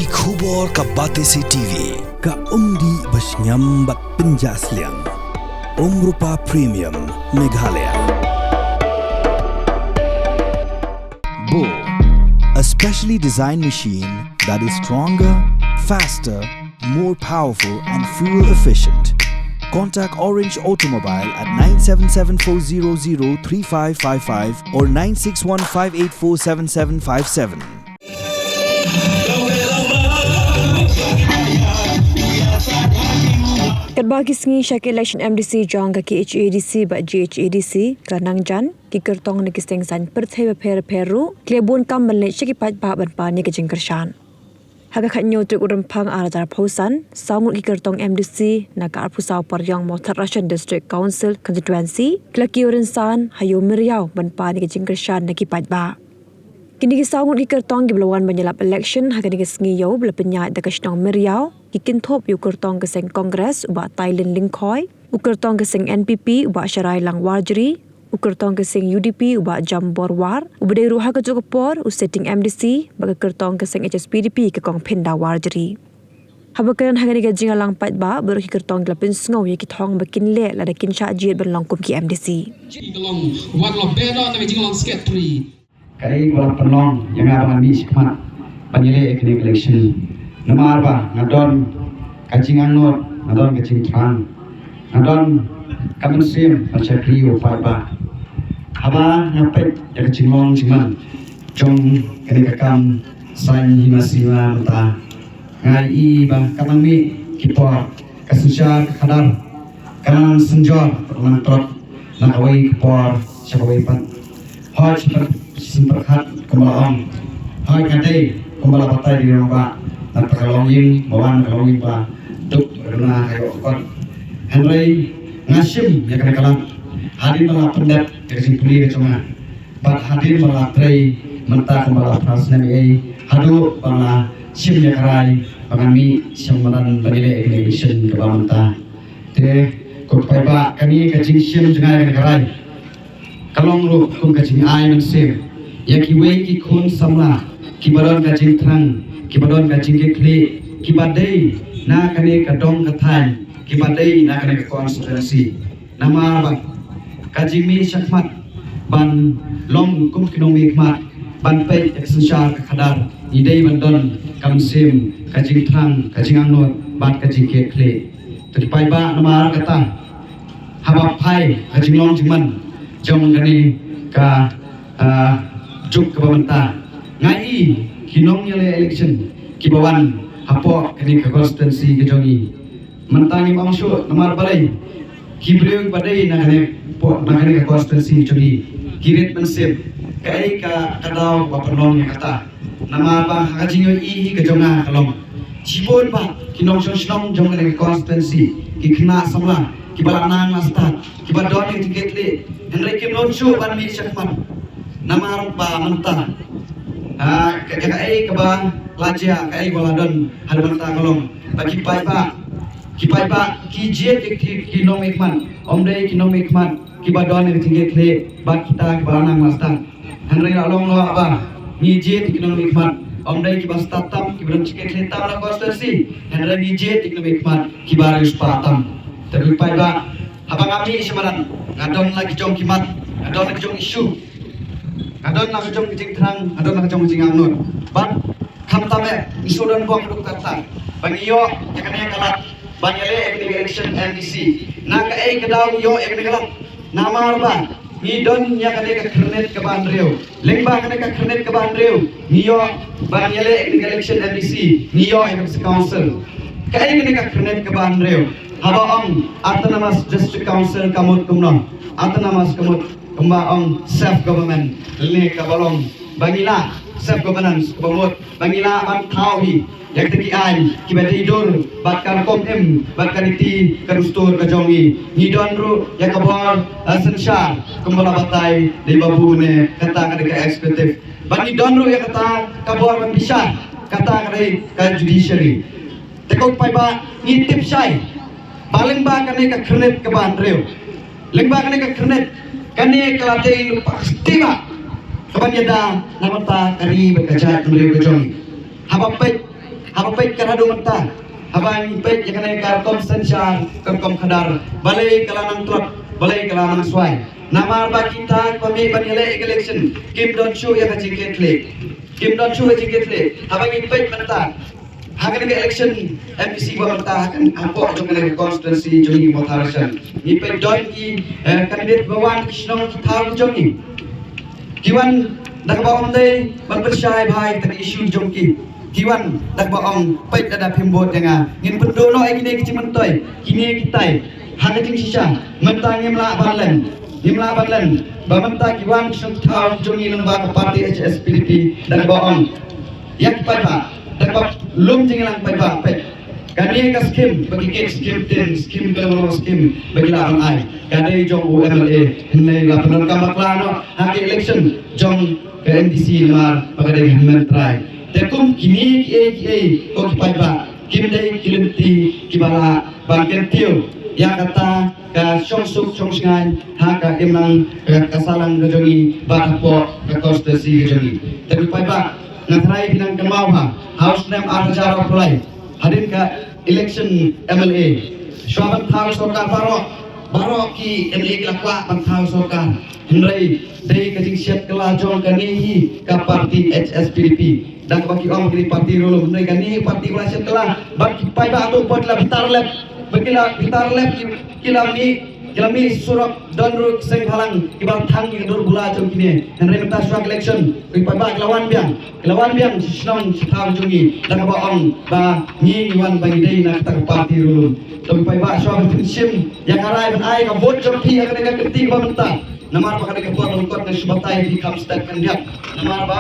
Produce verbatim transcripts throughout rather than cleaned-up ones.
Ki khubor ka Batesi T V, ka umdih ba shngiam bad pynjah sliang. Umrupa Premium, Meghalaya. Bo, a specially designed machine that is stronger, faster, more powerful and fuel efficient. Contact Orange Automobile at nine seven seven four zero zero three five five five or nine six one five eight four seven seven five seven. Katba ki sngi sha ka election M D C jong ka K H A D C bad G H A D C ka nang jan, ki kyrtong na ki seng saiñ pyrthei bapher bapher ruh ki la bun kam ban leit sha ki paidbah ban pan ïa ka jingkyrshan. Ha ka khathynñiew tarik u Rymphang arhajar arphew san, saw ngut ki kyrtong M D C na ka arphew saw Pariong Mawthadraishan District Council Constituency ki la kiew rynsan ha Ïew Meriaw ban pan ïa ka jingkyrshan na ki paidbah. Kine ki saw ngut ki kyrtong kiba la wan ban ïalap election ha kane ka sngi ïew ba la pynïaid da ka shnong Meriaw, ki kynthup ïa u kyrtong ka seng Congress u Bah Tailin Lyngkhoi, u kyrtong ka seng N P P u Bah Sharailong Warjri, u kyrtong ka seng U D P u Bah Jambor War, uba dei ruh ha kajuh ka por u sitting M D C, bad ka kyrtong ka seng H S P D P ka Kong Phinda Warjri. Haba kren ha kane ka jingïalang paidbah, baroh ki kyrtong ki la pynsngew ïa ki thong ba kin leh lada kin shah jied ban long kum ki M D C. Jingïalang, wat la beh noh na ka jinglong secretary. Kaei kaba la pynlong ïa nga ba ngan mih shakhmat ban ïaleh ïa kane ka election? Namar ba nga don ka jingangnud, nga don ka jingthrang, nga don ka mynsiem ban shakri ïa u paidbah. Haba nga peit ïa ka jinglong jingman jong kane ka kam saiñ hima sima mynta, nga ïohi ba ka nang mih ki por, ka synshar ka khadar ka nang synjor, ka nang trot na kawei ka por sha kawei pat. Hooid, shisien pyrkhat kumba la ong, hooid, ka dei kumba la batai da ki rangbah, na kata ka longïing ba wan, ka longïing ba duk, ba duna ka ïoh ka kot. Hynrei nga shim ïa kane ka lad hadien ba la pyndep ïa ka jingpule ka jong nga, bad hadien ba la trei mynta kumba la phra snem ei ei, haduh ba la shim ïa ka rai ba ngan mih sha madan ban ïaleh ïa kane ka election kaba mynta. Te ko paidbah, kane ka jingshim jngai, kane ka rai, ka long ruh kum ka jingai mynsiem ïa kiwei ki khun samla kiba don ka jingthrang, kiba don ka jingkitkhlieh, kiba dei na kane ka dong ka thaiñ, kiba dei na kane ka constituency. Namar ba ka jingmih shakhmat ban long kum ki nongmihkhmat, ban peit ïa ka synshar ka khadar, ngi dei ban don ka mynsiem, ka jingthrang, ka jingangnud bad ka jingkitkhlieh. Te paidbah, namar kata, haba phai ka jinglong jingman jong kane ka, ah, juk kaba mynta, nga i ki nongïaleh election kiba wan hapoh kane ka constituency ka jong i. Mynta ngim ong shuh namar balei, ki briew ba dei na kane, na kane ka constituency jong i ki rit mynsiem kaei ka, ka daw ba pynlong ïa kata. Namar ba ha ka jingïohi ka jong nga ka long, shibun ba ki nongshong shnong jong kane ka constituency, ki khynnah samla kiba la nang la stad, kiba don ïa ka jingkitkhlieh, hynrei kim nud shuh ban mih shakhmat. Namar ba mynta, ah, ka, kaei kaba la jia, kaei kaba la don ha mynta ka long ba ki paidbah, ki paidbah ki jied ïa ki, ki nongmihkhmat, ym dei ki nongmihkhmat kiba don ïa ka jingkitkhlieh bad kita kiba la nang la stad. Hynrei la long noh ba ngi jied ïa ki nongmihkhmat, ym dei kiba stad tam, kiba don jingkitkhlieh tam na constituency, hynrei ngi jied ïa ki nongmihkhmat kiba riewspah tam. Te paidbah, haba nga mih sha madan, nga don la ki jong ki mat, nga don la ki jong ki issue, nga don la ki jong ki jingthrang, nga don la ki jong ki jingangnud. Bad khamtam eh, ngi shu don bok duk kata ba ngi ïoh ïa kane ka lad ban ïaleh ïa kane ka election M D C. Na kaei ka daw ngi ïoh ïa kane ka lad? Namar ba ngi don ïa kane ka khyrnit kaba hynriew. Lyngba kane ka khyrnit kaba hynriew ngi ïoh ban ïaleh ïa kane ka election M D C, ngi ïoh ïa ka District Council. Kaei kane ka khyrnit kaba hynriew? Haba ong Autonomous District Council ka mut kumno? Autonomous ka mut kumba ong self government, lane kaba long ba ngi lah, self governance kaba mut ba ngi lah ban thaw hi ïa kita ki aiñ kiba dei dur bad ka rukom im bad ka riti ka dustur ka jong ngi. Ngi don ruh ïa ka bor, eh, synshar kumba la batai da i Babu ne, kata ka dei ka executive. Bad ngi don ruh ïa kata ka bor ban bishar, kata ka dei ka judiciary. Te ko paidbah, ngi tip shai ba lyngba kane ka khyrnit kaba hynriew, lyngba kane ka khyrnit, kane ka la dei lypa ka stiba kaban ïada na ka bynta ka ri bad ka jaitbynriew ka jong ngi. Haba peit Haba peit ka haduh mynta, haba ngi peit ïa kane ka rukom synshar, ka rukom khadar, balei ka la nang tlot, balei ka la nang swai? Namar ba kita kiba mih ban ïaleh ïa ka election kim don shuh ïa ka jingkitkhlieh. Kim don shuh ïa ka jingkitkhlieh. Haba ngi peit mynta ha kane ka election M P C ba mynta ha kane, hapoh jong kane ka constituency jong ngi Mawthadraishan, ngi peit don ki, eh, candidate ba wan ki shnong ki thaw ki jong ngi. Ki wan da kaba ym dei ban pynshai bha ïa kita ki issue jong ki. Ki wan da kaba ong, peit lada phim vote ïa nga, ngin pynduh noh ïa kine ki jingmyntoi, kine kitai. Ha ka jingshisha mynta ngim lah ban len, ngim lah ban len ba mynta ki wan ki shnong ki thaw jong ngi lyngba ka party H S P D P da kaba ong ïa ki paidbah, da kaba lum jingïalang paidbah, peit. Kane ka skim ba ki kit skim tin, skim ka long skim ba ki la ban ai, ka dei jong u M L A. Hynrei la pyndonkam bakla noh ha ka election jong ka M D C namar ba ka dei ka hynmen trai. Te kum kine kiei kiei ko ki paidbah kim dei ki lynti kiba lah ban kyntiew ïa kata ka shongsuk shongshngaiñ ha ka imlang ka, ka sahlang ka jong ngi bad hapoh ka constituency ka jong ngi. Te ko ki paidbah, nga tharai phi nang kynmaw bha ha u snem ar hajar arphew lai, hadien ka election M L A, shuwa ban thaw sorkar, baroh, baroh ki M L A ki la kwah ban thaw sorkar. Hynrei dei ka jingshet kylla jong kane hi ka party H S P D P, da kaba ki ong kane party riewlum, hynrei kane hi party ba la shet kylla. Bad ki paidbah hato ba ki la bitar lep, ba ki la bitar lep, ki, ki la mih, ki la mih surok, don ruh ki seng bhalang kiba thang ïa ka dur bula jong kine. Hynrei mynta shuwa ka election, ki paidbah ki la wan biang, ki la wan biang sha shnong sha thaw jong ngi da kaba ong ba ngi ngi wan ba ngi dei na kata ka party riewlum. To ki paidbah, shuwa ban pynshim ïa ka rai ban ai ka vote jong phi ha kane ka kynti kaba mynta. Namar ba kane ka por lyngkot nga shu batai ïa phi kham step kham biang. Namar ba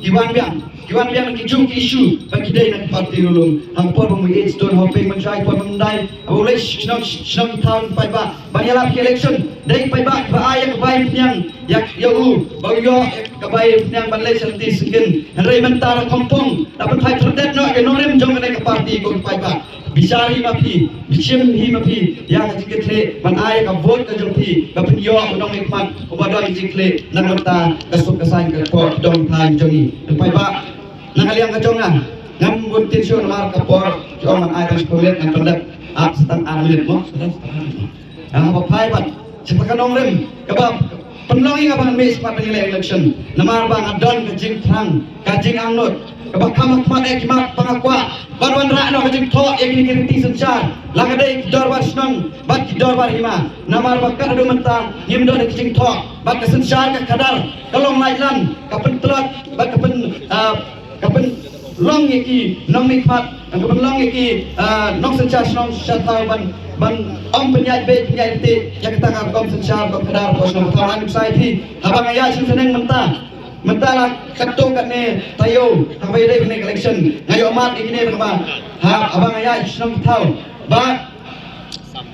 ki wan biang, ki wan biang na ki jong ki issue ba ki dei na ka party riewlum. Ha ka por ba u H Don Hoping Mynshuwa, ha ka por ba u Myndai, haba u leit shnong shnong thaw, ki paidbah ban ïalap ki election, dei ki paidbah kiba ai ïa ka bai pynïang ïa, ïa u ba u ïoh ïa ka bai pynïang ban leit sha lynti sengkien. Hynrei mynta la khongpong, la pynphai pyrdet noh ïa ka nongrim jong kane ka party, ko ki paidbah. Bishar hi ma phi, bishim hi ma phi ïa ka jingkitkhlieh ban ai ka vote ka jong phi, ba phin ïoh u nongmihkhmat uba don jingkitkhlieh na ka bynta ka suk ka saiñ ka pop dong thaiñ jong ngi. Ko ki paidbah, na ka liang ka jong nga, ngam bun ktien shuh namar ka por ki ong ban ai tang shiphew minit, ngan pyndep ap sa tang ar minit mo. Haba phai pat sha ka nongrim kaba pynlong ïa nga ban mih shakhmat ban ïaleh election, namar ba nga don ka jingthrang, ka jingangnud kaba kham hakhmat eh ki mat ba nga kwah ban wanrah noh ka jingthoh ïa kine ki riti synshar, la ka dei ki dorbar shnong bad ki dorbar hima. Namar ba kat haduh mynta ngim don ka jingthoh bad ka synshar ka khadar ka long laitlan, ka pyntlot bad ka pyn, ah, ka pynlong ïa ki nongmihkhmat, ka pynlong ïa ki, ah, nongsynshar shnong synshar thaw ban, ban ym pynïaid beit pynïaid ryntih ïa kata ka rukom synshar rukom khadar hapoh shnong. Te nga ïa sngewthuh mynta, mynta la katto katne taïew haba ïadei kane ka election, nga ïoh mad ïa kine, namar haba nga ïaid shnong thaw ba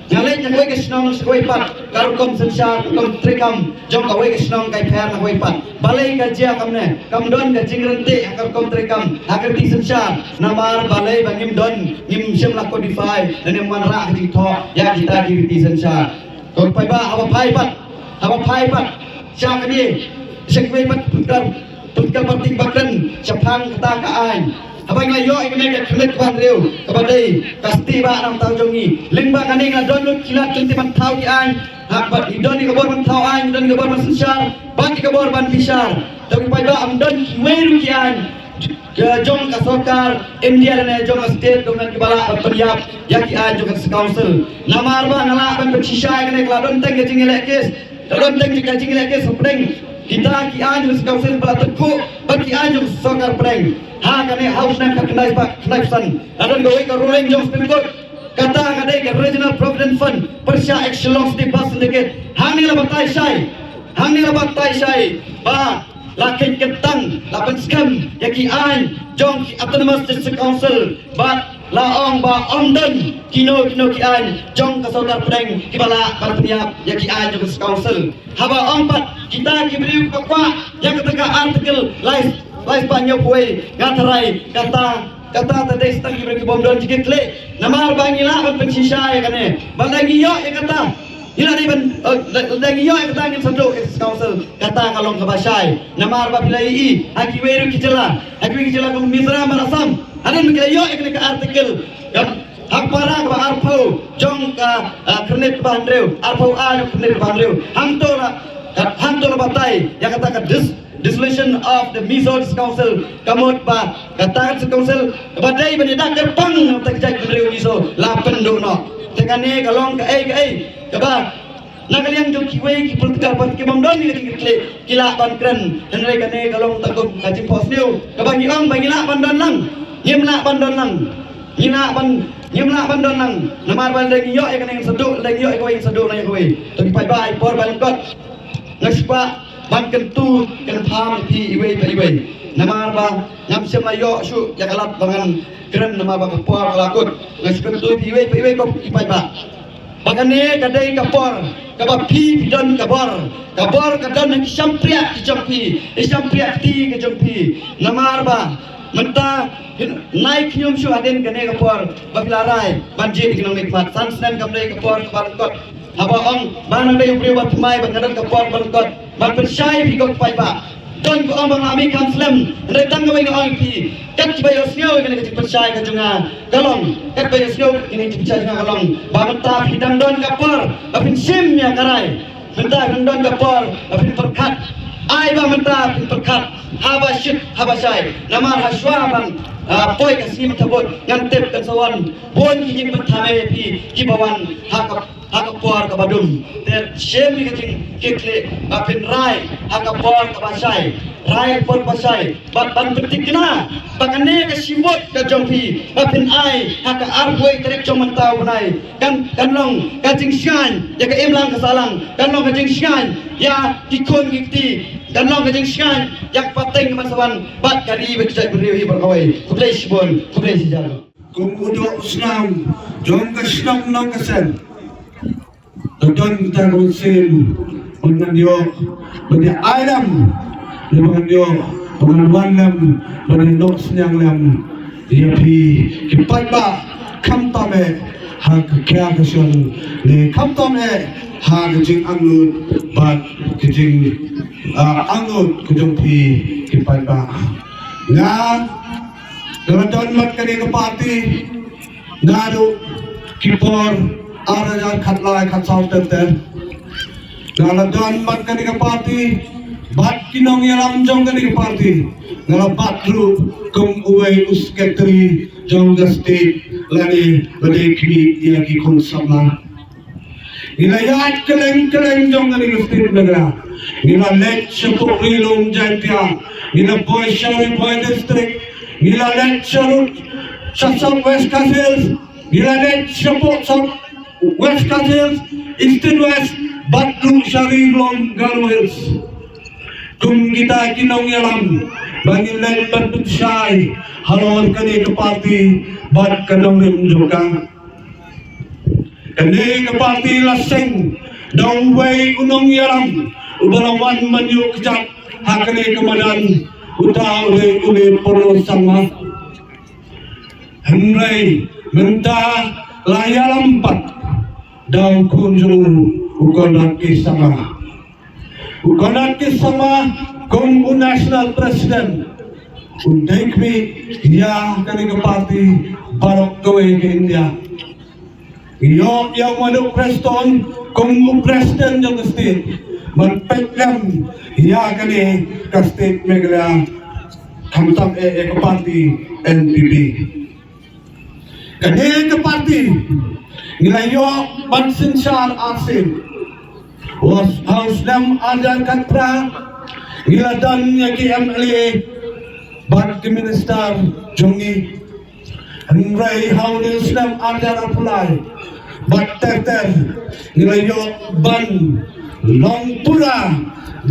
nga leit na kawei ka shnong sha kawei pat, ka rukom synshar, ka rukom treikam jong kawei ka shnong ka pher na kawei pat. Balei ka jia kumne? Kam don ka jingryntih ha ka rukom treikam, ha ka riti synshar. Namar balei? Ba ngim don, ngim shym la codify lane wanrah ka jingthoh ïa kita ki riti synshar. Ko ki paidbah, haba phai pat, haba phai pat sha kane, sha kawei pat, pyntkam, pyntkam party ba kren shaphang kata ka aiñ. Haba ngi la ïoh ïa kane ka khyrnit kaba hynriew kaba dei ka State Bah Nongthaw jong ngi, lyngba kane ngi la don lut ki lad jong ngi ban thaw ki aiñ. Ha, bad ngi don ïa ka bor ban thaw aiñ, ngi don ïa ka bor ban synshar bad ïa ka bor ban bishar. To ki paidbah, ym don kiwei ruh ki aiñ ka jong ka sorkar India lane jong ka state government kiba lah ban pynïap ïa ki aiñ jong ka District Council. Namar ba nga lah ban pynshisha ïa kane, ka la don teng ka jingïaleh case, ka la don teng ka jingïaleh case hapdeng kita ki aiñ jong ka District Council ba la tyngkhuh bad ki aiñ jong ka sorkar pdeng. Ha kane ha u snem khatkhyndai spah khyndaiphew san la don kawei ka ruling jong Supreme Court. Kata ka dei ka Regional Provident Fund pyrshah ïa ka Shillong City Bus Syndicate. Hangne la batai shai, hangne la batai shai ba la kheiñ kyntang, la pynskhem ïa ki aiñ jong ki Autonomous District Council bad la ong ba ym don kino kino ki aiñ jong ka sorkar pdeng kiba lah ban pynïap ïa ki aiñ jong ka District Council. Haba ong pat kita ki briew kiba kwah ïa kata ka Article lai, lai spah hynñiewphew wei, nga tharai kata, kata te dei sa tang ki briew ki bym don jingkitkhlieh. Namar ba ngi lah ban pynshisha ïa kane, ba lada ngi ïoh ïa kata, ngi la dei ban, eh, lada ngi ïoh ïa kata ngin sa duh ïa ka District Council. Kata ka long kaba shai. Namar ba phi la ïohi ha kiwei ruh ki jylla, ha kiwei ki jylla kum Mizoram bad Assam, Hadien ba ki la ïoh ïa kane ka article, ka, ha ka para kaba arphew jong ka, ah, khyrnit kaba hynriew, arphew A jong ka khyrnit kaba hynriew. Hangto la, hangto la batai ïa kata ka dis-, dissolution of the Mizo District Council, ka mut ba kata ka District Council kaba dei ban ïada kyrpang na ka bynta ka jaitbynriew Mizo la pynduh noh. Te kane ka long kaei kaei kaba na ka liang jong kiwei ki political party ki bym don ïa ka jingkitkhlieh ki lah ban kren, hynrei kane ka long tang kum ka jingphohsniew kaba ngi ong ba ngi lah ban don lang, ngim lah ban don lang, ngi lah ban, ngim lah ban don lang. Namar ba lada ngi ïoh ïa kane ngin sa duh, lada ngi ïoh ïa kawei ngin sa duh lang ïa kawei. To ki paidbah, ha i por ba lyngkot nga sngewbha ban kyntu kynpham ïa phi iwei pa iwei, namar ba ngam shym la ïoh shuh ïa ka lad ba ngan kren namar ba ka por ka la kut. Nga sngewkyntu ïa phi iwei pa iwei, ko ki paidbah, ba kane ka dei ka por kaba phi phi don ka bor. Ka bor ka don ha ki shympriah ki jong phi, ki shympriah kti ki jong phi. Namar ba mynta nai khñium shuh hadien kane ka por ba phi la rai ban jied ïa ki nongmihkhmat. San snem kam dei ka por kaba lyngkot. Haba ong ba nang dei u briew ba thymmai ba nga don ka por ba lyngkot ban pynshai ïa phi, ko ki paidbah. Don ba ong ba nga mih kham slem, hynrei tang kawei nga ong ïa phi, kat kiba ïohsngew ïa kane ka jingpynshai ka jong nga ka long, kat ba ïohsngew ïa kane ka jingpynshai ka jong nga ka long ba mynta phi dang don ka por ba phin shim ïa ka rai. Mynta phi dang don ka por ba phin pyrkhat. Ai ba mynta phin pyrkhat haba shit haba shai, namar ha shuwa ban, ah, poi ka sngi mynta bud ngan tip kan sa wan bun ki jingpynthame ïa phi kiba wan ha ka ha ka por kaba dum. Te shim ïa ka jingkitkhlieh ba phin rai ha ka por kaba shai, rai ha ka por kaba shai. Bad ban pynthikna ba kane ka shi vote ka jong phi ba phin ai ha ka arphew tarik jong mynta u bnai kan, kan long ka jingshngaiñ ïa ka imlang ka sahlang, kan long ka jingshngaiñ ïa ki khun ki kti, kan long ka jingshngaiñ ïa ka pateng ka ban sa wan bad ka ri bad ka jaitbynriew hi baroh kawei. Khublei shibun, khublei shihajar. Kum u doh u snam jong ka shnong Nongkasen, ka don kata ka mynsiem ba ngan ïoh ban ïa ai lem, ne ba ngan ïoh ban wan lem, ban ïa noh synñiang lem ïa phi ki paidbah, khamtam eh ha ka khia ka shon, ne khamtam eh ha ka jingangnud bad ka jing, ah, angnud ka jong phi ki paidbah. Nga Nga la don bad kane ka party naduh ki por ar hajar khatlai khatsaw ter ter. Nga la don bad kane ka party bad ki nongïalam jong kane ka party. Nga la bat ruh kum uwei u secretary jong ka state lane ba dei khmih ïa ki khun samla. Ngi la ïaid kylleng kylleng jong kane ka state Meghalaya. Ngi la leit shapoh Ri Lum Jaintia. Ngi la poi sha Ri Bhoi District. Ngi la leit sha South West Khasi Hills. Ngi la leit shapoh South West Khasi Hills, Eastern West, bad ruh sha Ri Lum Garo Hills. Kum kita ki nongïalam ba ngi leit ban pynshai halor kane ka party bad ka nongrim jong ka. Kane ka party la seng da uwei u nongïalam uba la wan ban ïuh kjat ha kane ka madan, uta u dei u Lee Polo Sangma. Hynrei mynta la ïalam pat da u khun jong u, u Conrad K Sangma. U Conrad K Sangma kum u National President, u dei khmih ïa kane ka party baroh kawei ka India. Ngi ïoh ïa u Maduh Prestone kum u President jong ka state ban peit lem ïa kane ka state Meghalaya, khamtam eh ïa ka party N P P. Kane ka party ngi la ïoh ban synshar arsien. Ha u snem ar hajar khatphra ngi la don ïa ki M L A bad ki minister jong ngi. Hynrei ha une u snem ar hajar arphew lai bad ter ter ngi la ïoh ban long pura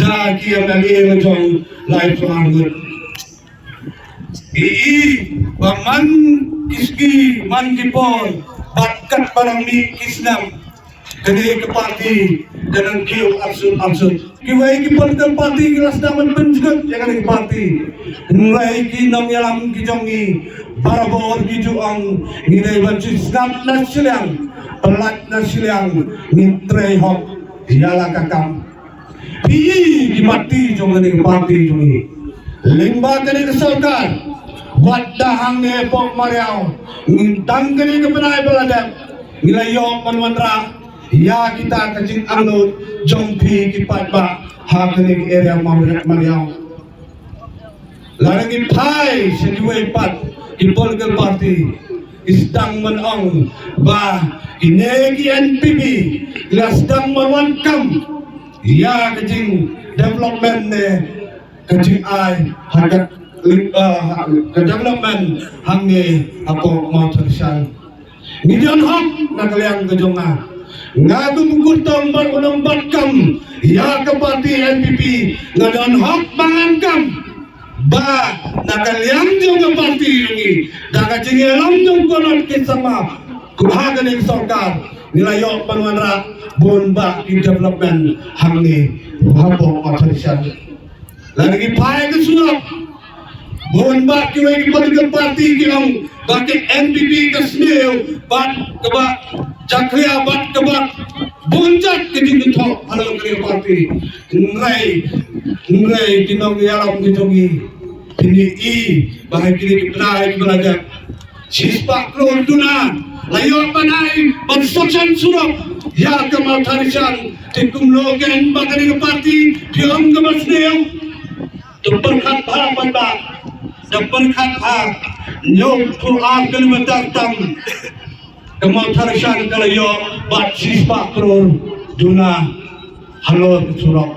da ki M L A la jong laiphew ar ngut. Ngi i ba man ki sngi, man ki por bad katba dang mih ki snem, kane ka party ka dang kiew arsut arsut. Kiwei ki political party ki la sdang ban pynjngut ïa kane ka party. Hynrei ki nongïalam ki jong ngi barabor ki ju ong ngi dei ban shu sngap na shiliang, pyllait na shiliang, ngin trei hok ïa la ka kam. Phi i ki mati jong kane ka party jong ngi. Lyngba kane ka sorkar, Wat da hangne pok mariaw, ngin tang kane ka bnai ba la dep, ngi la ïoh ban wanrah ïa kita ka jingangnud jong phi ki paidbah ha kane ka area Mawriat Mariaw. Lada ngi phai sha kiwei pat ki political party ki sdang ban ong ba kine ki N P P ki la sdang ban wan kam ïa ka jing development ne ka jingai ha ka, uh, ka development hangne hapoh Mawthadraishan. Ngi don hok na ka liang ka jong nga. Nga kum u kyrtong bad u nongbat kam ïa ka party N P P, nga don hok ba ngan kam ba na ka liang jong ka party jong ngi, da ka jingïalam jong u Conrad K Sangma, ha kane ka sorkar ngi la ïoh ban wanrah bun bah ki development hangne hapoh Mawthadraishan. Lada ngi phai ka surok, bun bah kiwei ki political party ki ong ba ka N P P ka sniew bad kaba jakhlia bad kaba bun jait ka jingkynthoh halor kane ka party. Hynrei, hynrei ki nongïalam ki jong ngi, kine i ba ha kine ki bnai kiba la dep, shispah klur duna la ïoh ban ai ban sochan surok ïa ka Mawthadraishan. Te kumno kein ba kane ka party phi ong kaba sniew? To pyrkhat bha paidbah, to pyrkhat bha. Hynñiewphew ar kilometer tam ka Mawthadraishan ka la ïoh bad shispah klur duna halor ka surok.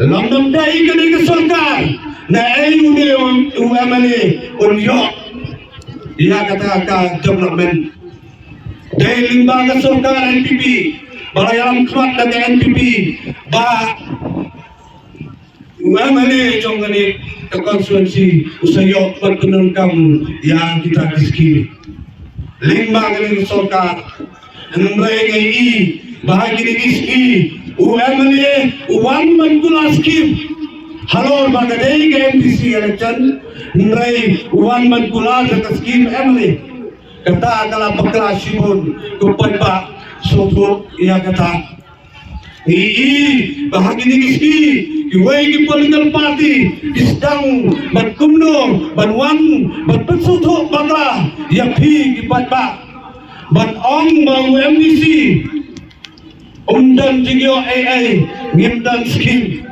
Lymda dei kane ka sorkar, naei une u M L A un ïoh ïa kata ka development? Dei lyngba ka sorkar N P P, ba la ïalam khmat da ka N P P, ba u M L A jong kane ka constituency u sa ïoh ban pyndonkam ïa kita ki skim lyngba kane ka sorkar. Hynrei ngi i ba ha kine ki sngi u M L A u wan ban kular skim halor ba ka dei ka M D C election, hynrei u wan ban kular da ka skim M L A. Kata ka la bakla shibun, ko paidbah sngewthuh ïa kata. Ngi i ba ha kine ki sngi kiwei ki political party ki sdang ban kumno ban wan ban pynsngewthuh bakla ïa phi ki paidbah, ban ong ba u M D C um don jingïoh ei ei, ngim don skim.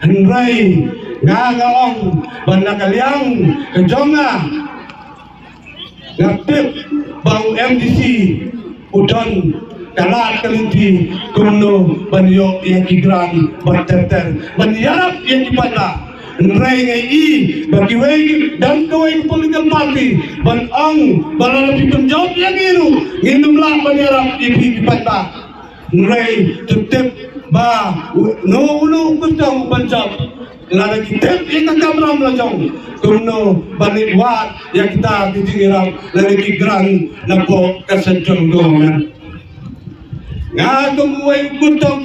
Hynrei nga nga ong ba na ka liang ka jong nga, nga tip ba u M D C u don ka lad ka lynti kumno ban ïoh ïa ki grant ban ter ter ban ïarap ïa ki paidbah. Hynrei ngi i ba kiwei ki, don kiwei ki political party ban ong ba lada phi pynjop ïa ngi ruh ngin ym lah ban ïarap ïa phi ki paidbah. Hynrei to tip ba uno uno u kyrtong u pynjop, lada ki tip ïa ka kamram la jong, kumno ban leit wad ïa kita ki jingïarap lane ki grant napoh ka central government. Nga kum uwei u kyrtong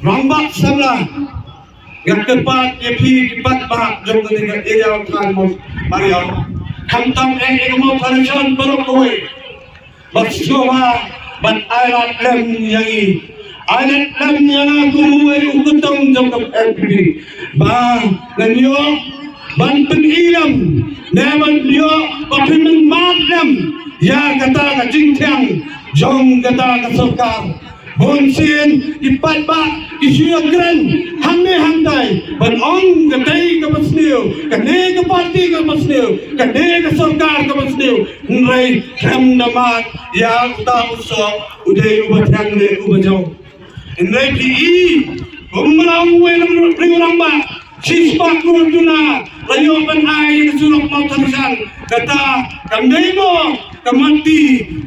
rangbah samla, nga kyrpad ïa phi ki paidbah jong kane ka area u thaiñ Mawriaw, khamtam eh ïa ka Mawthadraishan baroh kawei, ba sngewbha ban ai lad lem ïa ngi, ai lad lem ïa nga kum uwei u kyrtong jong ka N P P, ba ngan ïoh ban pyni lem ne ban ïoh ba pynmynmat lem ïa kata ka jingthiang jong kata ka sorkar. Bun sien ki paidbah ki shu ïakren hangne hangtai ban ong ka dei kaba sniew, kane ka party kaba sniew, kane ka sorkar kaba sniew. Hynrei khlem da mad ïa uta u soh u dei uba thiang ne uba jaw. Hynrei phi i kumba u rangbah, u rangbah, shispah klur duna la ïoh ban ai ïa ka surok Mawthadraishan. Kata kam dei mo ka mati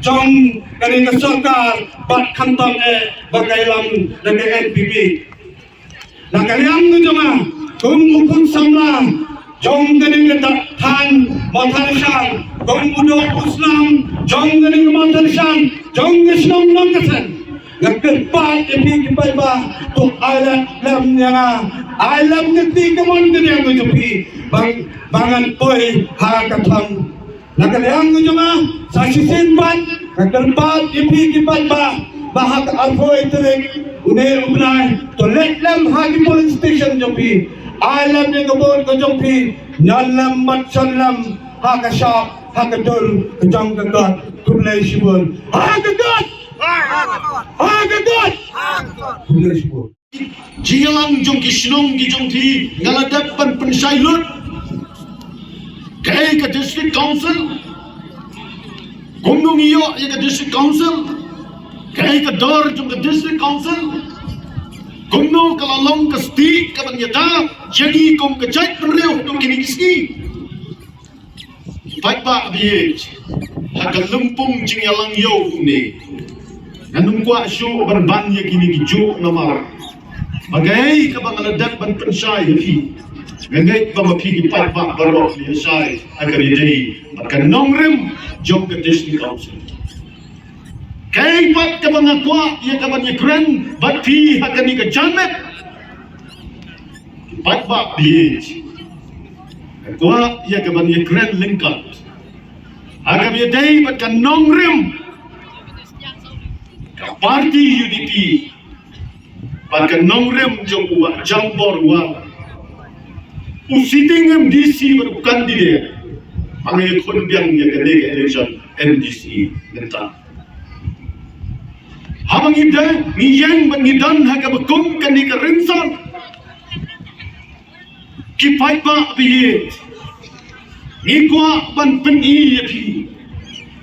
jong kane ka sorkar bad khamtam eh ba ka ïalam da ka N P P. Na ka liang ka jong nga kum u khun samla jong kane ka thaiñ Mawthadraishan, kum u doh u snam jong kane ka Mawthadraishan, jong ka shnong Nongkasen, nga kyrpad ïa phi ki paidbah, to ai lad lem ïa nga, ai lem ka ti ka mon ka diang ka jong phi, ba, ba ngan poi ha ka thong. Na ka liang ka jong nga sa shisien pat nga kyrpad ïa phi ki paidbah ba ha ka arphew tarik une u bnai to leit lem ha ki polling station jong phi, ai lem ïa ka vote ka jong phi, Ngan lem bad shan lem ha ka shap ha ka dur ka jong ka kot. Khublei shibun. Ha ka kot! Ha ka kot! Khublei shibun. Jingïalang jong ki shnong ki jong phi nga la dep ban pynshai lut. Kaei ka District Council, kumno ngi ïoh ïa ka District Council, kaei ka dor jong ka District Council, kumno ka la long ka stieh ka ban ïada ïa ngi kum ka jaitbynriew haduh kine ki sngi. Paidbah ba ïeit, ha ka lympung jingïalang ïew kumne, ngan ym kwah shuh ban ban ïa kine ki juh namar ba kaei kaba nga la dep ban pynshai ha phi, nga ngeit ba ma phi ki paidbah baroh phi ïa shai ha ka ri dei bad ka nongrim jong ka District Council. Kaei pat kaba nga kwah ïa ka ban ïakren bad phi ha kane ka janmiet, paidbah ba ïeit, nga kwah ïa ka ban ïakren lyngkot ha kaba ïadei bad ka nongrim ka party U D P bad ka nongrim jong u Bah Jambor War, u sitting M D C bad u candidate ba ngi khun biang ïa kane ka election M D C mynta. Haba ngi dei ngi ïeng bad ngi don ha kaba kum kane ka rynsan, ki paidbah ba ïeit, ngi kwah ban pyni ïa phi,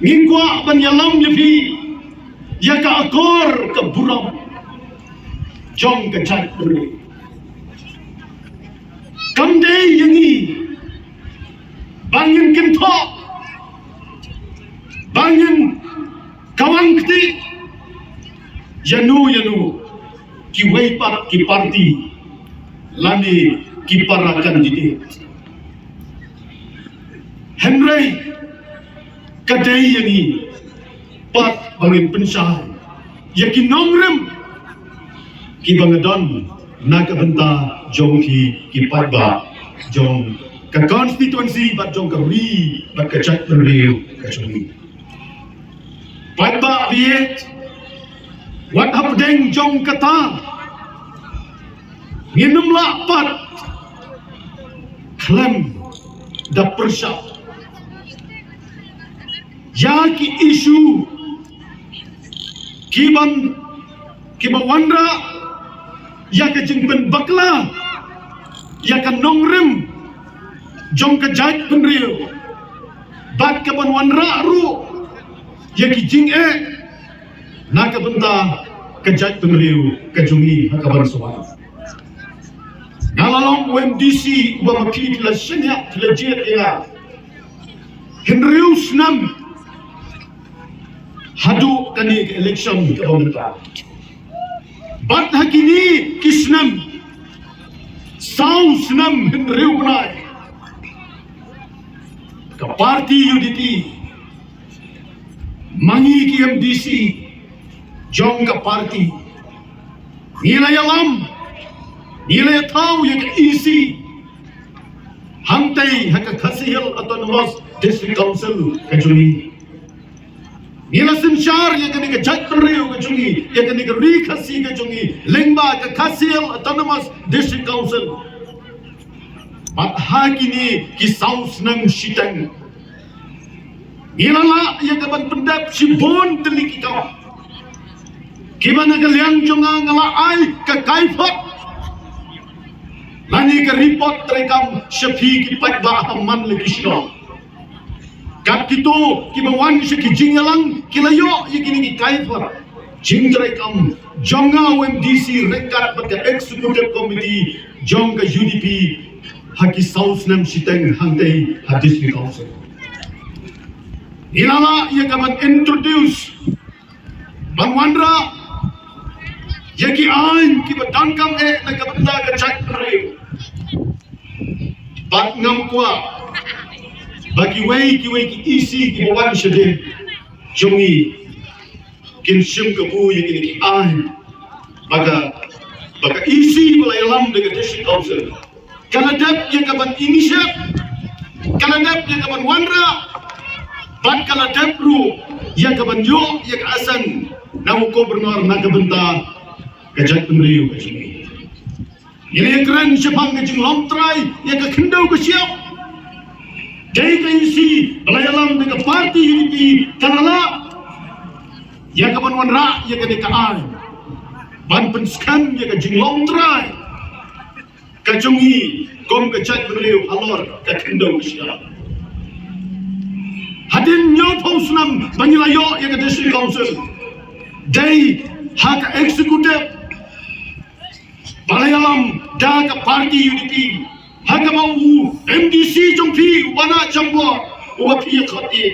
ngi kwah ban ïalam ïa phi ïa ka akor ka burom jong ka jaitbynriew. Kam dei ïa ngi ba ngin kynthoh, ba ngin kawang kti ïano ïano kiwei pat ki party lane ki para candidate. Hynrei ka dei ïa ngi pat ba ngin pynshai ïa ki nongrim kiba nga don na ka bynta jong ki, ki paidbah jong ka constituency bad jong ka ri bad ka jaitbynriew ka jong ngi. Paidbah ba ïeit, wat hapdeng jong kata ngin ym lah pat khlem da pyrshah ïa ki issue kiban, kiba wanrah ïa ka jingpynbakla ïa ka nongrim jong ka jaitbynriew bad kaban wanrah ruh ïa ki jingeh na ka bynta ka jaitbynriew ka jong ngi ha kaban sawai. Nga la long u M D C uba ma phi la shaniah la jied ïa nga hynriew snem haduh kane ka election kaba mynta. Bad ha kine ki snem, saw snem hynriew bnai, ka party U D P, ma ngi ki M D C jong ka party, ngi la ïalam, ngi la ïathaw ïa ka E C hangtei ha ka Khasi Hills Autonomous District Council ka jong ngi. Ngi la synshar ïa kane ka jaitbynriew ka jong ngi, ïa kane ka ri Khasi ka jong ngi lyngba ka Khasi Hills Autonomous District Council. Bad ha kine ki saw snem shiteng, ngi la lah ïa ka ban pyndep shibun tylli ki kam kiba na ka liang jong nga nga la ai ka kaiphod lane ka report treikam sha phi ki paidbah ha man la ki shnong. Kat kito kiba wan sha ki jingïalang ki la ïoh ïa kine ki kaiphod jingtreikam jong nga u M D C ryngkat bad ka executive committee jong ka U D P ha ki saw snem shiteng hangtei ha District Council. Ngi la lah ïa ka ban introduce, ban wanrah ïa ki aiñ kiba donkam eh na ka bynta ka jaitbynriew. Bad ngam kwah ba kiwei kiwei ki E C kiba wan shadien jong ngi kin shim kabu ïa kine ki aiñ ba ka, ba ka E C ba la ïalam da ka District Council ka la dep ïa ka ban initiate, ka la dep ïa ka ban wanrah, bad ka la dep ruh ïa ka ban ïoh ïa ka asang na u Governor na ka bynta ka jaitbynriew ka jong ngi. Ngi la ïakren shaphang ka jinglong trai ïa ka khyndew ka shyiap, Dei ka EC ba la ïalam da ka party UDP ka la lah ïa ka ban wanrah ïa kane ka aiñ ban pynskhem ïa ka jinglong trai ka jong ngi kum ka jaitbynriew halor ka khyndew ka syiar. Hadien hynñiewphew snem ba ngi la ïoh ïa ka District Council, dei ha ka executive ba la ïalam da ka party UDP, ha kaba u MDC jong phi u Banah Chambor uba phi ïa khot ïa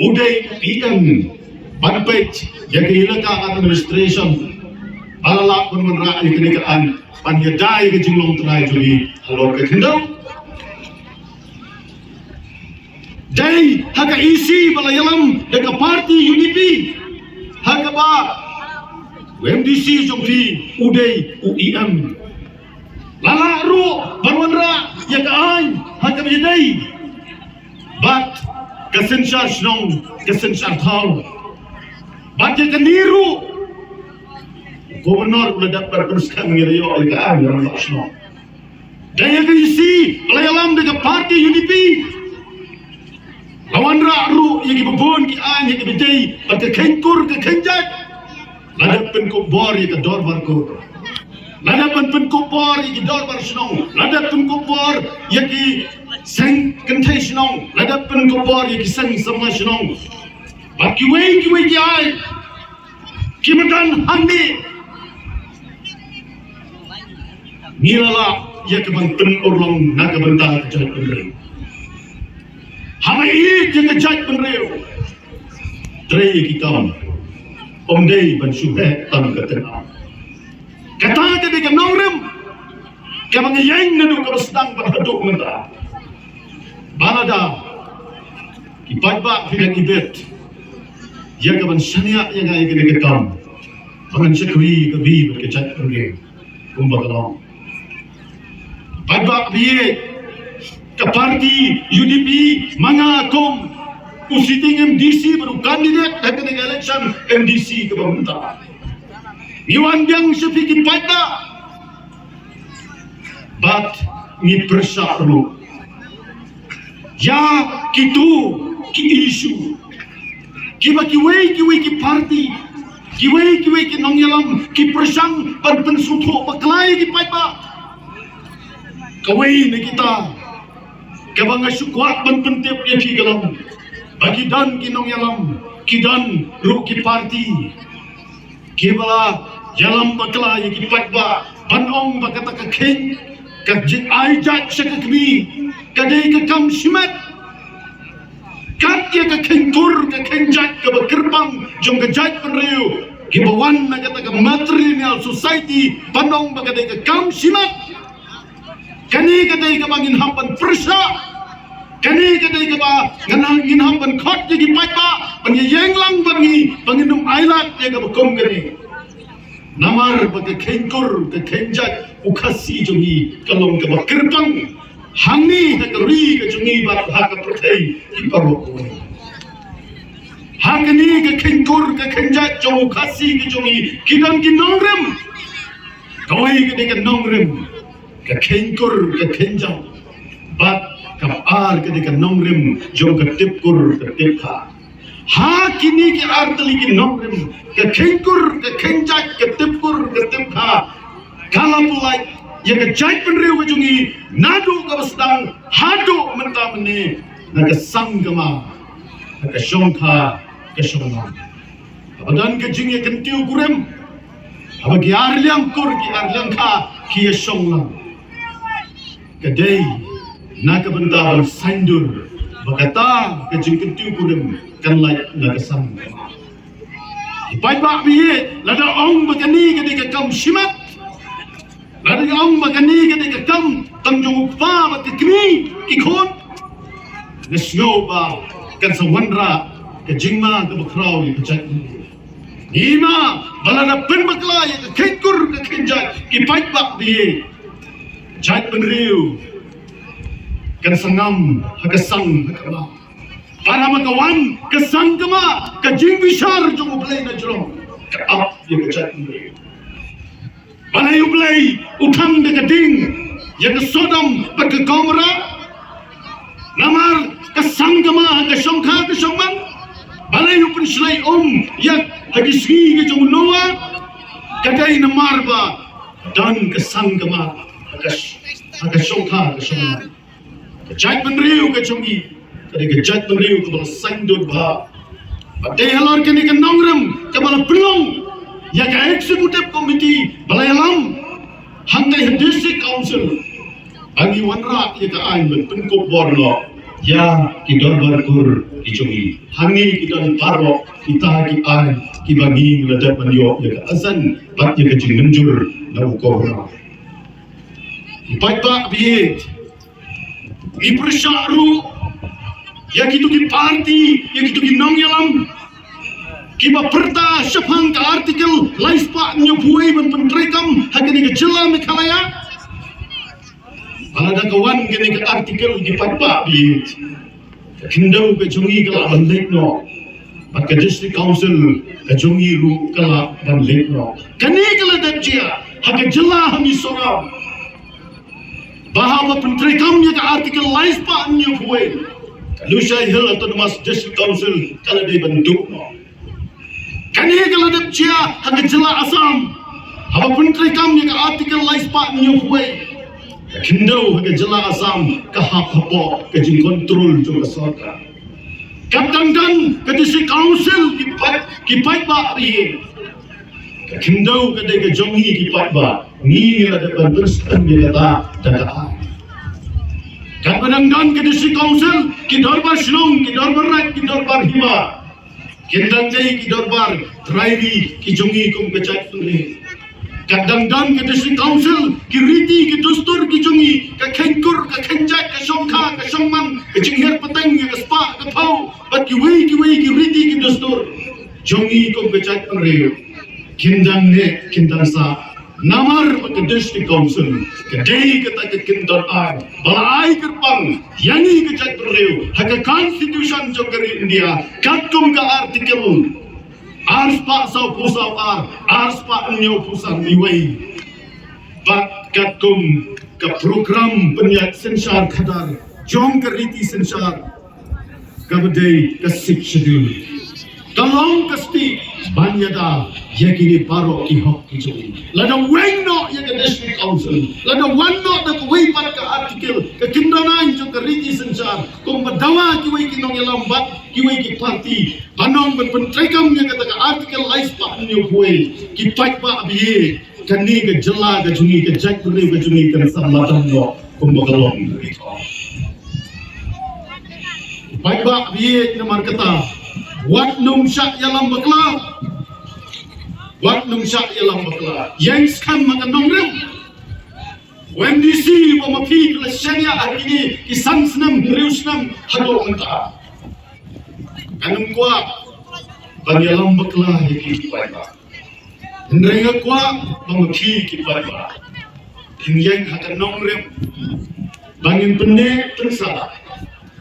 u dei u EM ban peit ïa ka elaka administration ba la lah ban wanrah ïa kane ka aiñ ban ïada ïa ka jinglong trai jong ngi halor ka khyndew. Dei ha ka EC ba la ïalam da ka party UDP, ha kaba u MDC jong phi u dei u EM. La lah ruh ban wanrah ïa ka aiñ ha kaba ïadei bad ka synshar shnong, ka synshar thaw. Bad ïa kane ruh u Governor u la dep ban pynskhem ïa ka aiñ ha ka shnong. Dei ha ka EC ba la ïalam da ka party UDP. La wanrah ruh ïa kiba bun ki aiñ ha kaba ïadei bad ka kheiñ kur ka kheiñ jait. La dep pynkup bor ïa ka dorbar kur. La dep pyn- pynkup bor ïa ki dorbar shnong. La dep pynkup bor ïa ki seng kynthei shnong. La dep pynkup bor ïa ki seng samla shnong. Bad kiwei kiwei ki aiñ ki madan hangne ngi la lah ïa ka ban pynurlong na ka bynta ka jaitbynriew. Haba ïeit ïa ka jaitbynriew, trei ïa ki kam, ym dei ban shu heh tang ka tyngab. Kata ka dei ka nongrim kaba nga ïeng naduh kaba sdang bad haduh mynta. Ba lada ki paidbah phi dang ibit ïa ka ban shaniah ïa nga ïa kane ka kam, ba ngan shakri ka bri bad ka jaitbynriew kumba ka long. Paidbah phi ïeit, ka party UDP, ma nga kum u sitting MDC bad u candidate ha kane ka election MDC kaba mynta, ngi wan biang sha phi ki paidbah bad ngi pyrshah ruh ïa kito ki issue kiba kiwei kiwei ki party, kiwei kiwei ki nongïalam ki pyrshang ban pynsngewthuh bakla ïa ki paidbah. Kawei na kita kaba nga shu kwah ban pyntip ïa phi ka long ba ki don ki nongïalam, ki don ruh ki party kiba la ïalam bakla ïa ki paidbah ban ong ba kata ka kheiñ, ka jingai jait sha ka kmie, ka dei ka kam shimet. Kat ïa ka kheiñ kur ka kheiñ jait kaba kyrpang jong ka jaitbynriew, kiba wan na kata ka matrilineal society ban ong ba ka dei ka kam shimet. Kane ka dei kaba ngin hap ban pyrshah. Kane ka dei kaba ngin, ngin hap ban khot ïa ki paidbah ban ïeng lang bad ngi ba ngin ym ailad ïa kaba kum kane. Namar ba ka kheiñ kur ka kheiñ jait u Khasi jong ngi ka long kaba kyrpang hangne ha ka ri ka jong ngi bad ha ka pyrthei baroh kawei. Ha kane ka kheiñ kur ka kheiñ jait jong u Khasi ka jong ngi ki don ki nongrim. Kawei ka dei ka nongrim ka kheiñ kur ka kheiñ jait, bad kaba ar ka dei ka nongrim jong ka tip kur ka tip kha. Ha kine ki ar tylli ki nongrim, ka kheiñ kur ka kheiñ jait, ka tip kur ka tip kha, ka la pynlait ïa ka jaitbynriew ka jong ngi naduh kaba sdang haduh mynta mynne, na ka sang ka ma, na ka shongkha ka shongman. Haba don ka jingïakyntiew kurim, haba ki ar liang kur ki ar liang kha ki ïashong lang, ka dei na ka bynta ban saiñdur ba kata ka jingkyntiew kurim kan lait na ka sang. Ki paidbah ba ïeit, lada ong ba kane ka dei ka kam shimet, lada ong ba kane ka dei ka kam tang jong u kpa bad ka kmie ki khun, nga sngew ba kan sa wanrah ka jingma kaba khraw ïa ka jaitbynriew. Ngi ma ba lada pynbakla ïa ka kheiñ kur ka kheiñ jait, ki paidbah ba ïeit, jaitbynriew kan sa ngam ha ka sang ha ka ma. Para ma ka wan ka sang ka ma, ka jingbishar jong U Blei na jrong ka ap ïa ka jaitbynriew. Balei U Blei u thang da ka ding ïa ka Sodom bad ka Gomorrah? Namar ka sang kama ha ka shongkha ka shongman, balei u pynshlei um ïa ha ki sngi ka jong u Noah? Ka dei namar ba don ka sang kama ha ka sh- ha ka shongkha ka shongman. Ka jaitbynriew ka jong ngi ka dei ka jaitbynriew kaba la saiñdur bha. Bad dei halor kane ka nongrim kaba la pynlong ïa ka executive committee ba la ïalam hangtai ha district council ba ngi wanrah ïa ka aiñ ban pynkup bor noh ïa ki dorbar kur ki jong ngi. Hangne ki don baroh kita ki aiñ kiba ngi la dep ban ïoh ïa ka assent bad ïa ka jingmynjur na u Governor. Paidbah ba ïeit, ngi pyrshah ruh ïa kito ki party, ïa kito ki nongïalam kiba pyrta shaphang ka Article lai spah hynñiewphew wei ban pyntreikam ha kane ka jylla Meghalaya. Ba lada ka wan kane ka article, ki paidbah ba ïeit, ka khyndew ka jong ngi ka lah ban leit noh, bad ka district council ka jong ngi ruh ka lah ban leit noh. Kane ka la dep jia ha ka jylla ha Mizoram. Ba haba pyntreikam ïa ka Article lai spah hynñiewphew wei, ka Lushai Hills Autonomous District Council ka la dei ban duh noh. Kane ka la dep jia ha ka jylla Assam. Haba pyntreikam ïa ka Article lai spah hynñiewphew wei, ka khyndew ha ka jylla Assam ka hap hapoh ka jingkontrol jong ka sorkar. Katdang don ka district council, ki paid, ki paidbah ba ïeit, ka khyndew ka dei ka jong ngi ki paidbah. Ngi ngi la dep ban pynskhem ïa kata da ka aiñ. Katba dang don ka district council, ki dorbar shnong, ki dorbar raid, ki dorbar hima, kin dang dei ki dorbar trai ri ki jong ngi kum ka jaitbynriew. Katdang don ka district council, ki riti ki dustur ki jong ngi, ka kheiñkur, ka kheiñjait, ka shongkha, ka shongman, ka jinghiar pateng ïa ka spah ka phew bad kiwei kiwei ki riti ki dustur jong ngi kum ka jaitbynriew, kin dang neh kin dang sah. Namar ba ka district council ka dei kata ka kyndon aiñ ba la ai kyrpang ïa ngi ka jaitbynriew ha ka constitution jong ka ri India, katkum ka Article ar spah sawphew saw ar, ar spah hynñiewphew san, iwei. Bad katkum ka program pynïaid synshar khadar jong ka riti synshar kaba dei ka Sixth Schedule, ka long ka stieh ban ïada ïa kine baroh ki hok ki jong ngi. Lada weng noh ïa ka district council, lada wan noh da kawei pat ka article, ka kyndon aiñ jong ka riti synshar, kumba dawa kiwei ki nongïalam bad kiwei ki party, ban ong ban pyntreikam ïa kata ka Article lai spah hynñiewphew wei, ki paidbah ba ïeit, kane ka jylla ka jong ngi, ka jaitbynriew ka jong ngi kan sa madan noh kumba ka long. Paidbah ba ïeit, namar kata, wat nym shah ïalam bakla. Wat nym shah ïalam bakla. Ïeng skhem ha ka nongrim. U MDC uba ma phi ka la shaniah ha kine ki san snem, hynriew snem haduh mynta. Kan ym kwah ban ïalam bakla ïa ki paidbah. Hynrei nga kwah ba ma phi ki paidbah, ngin ïeng ha ka nongrim, ba ngin pynneh pynsawa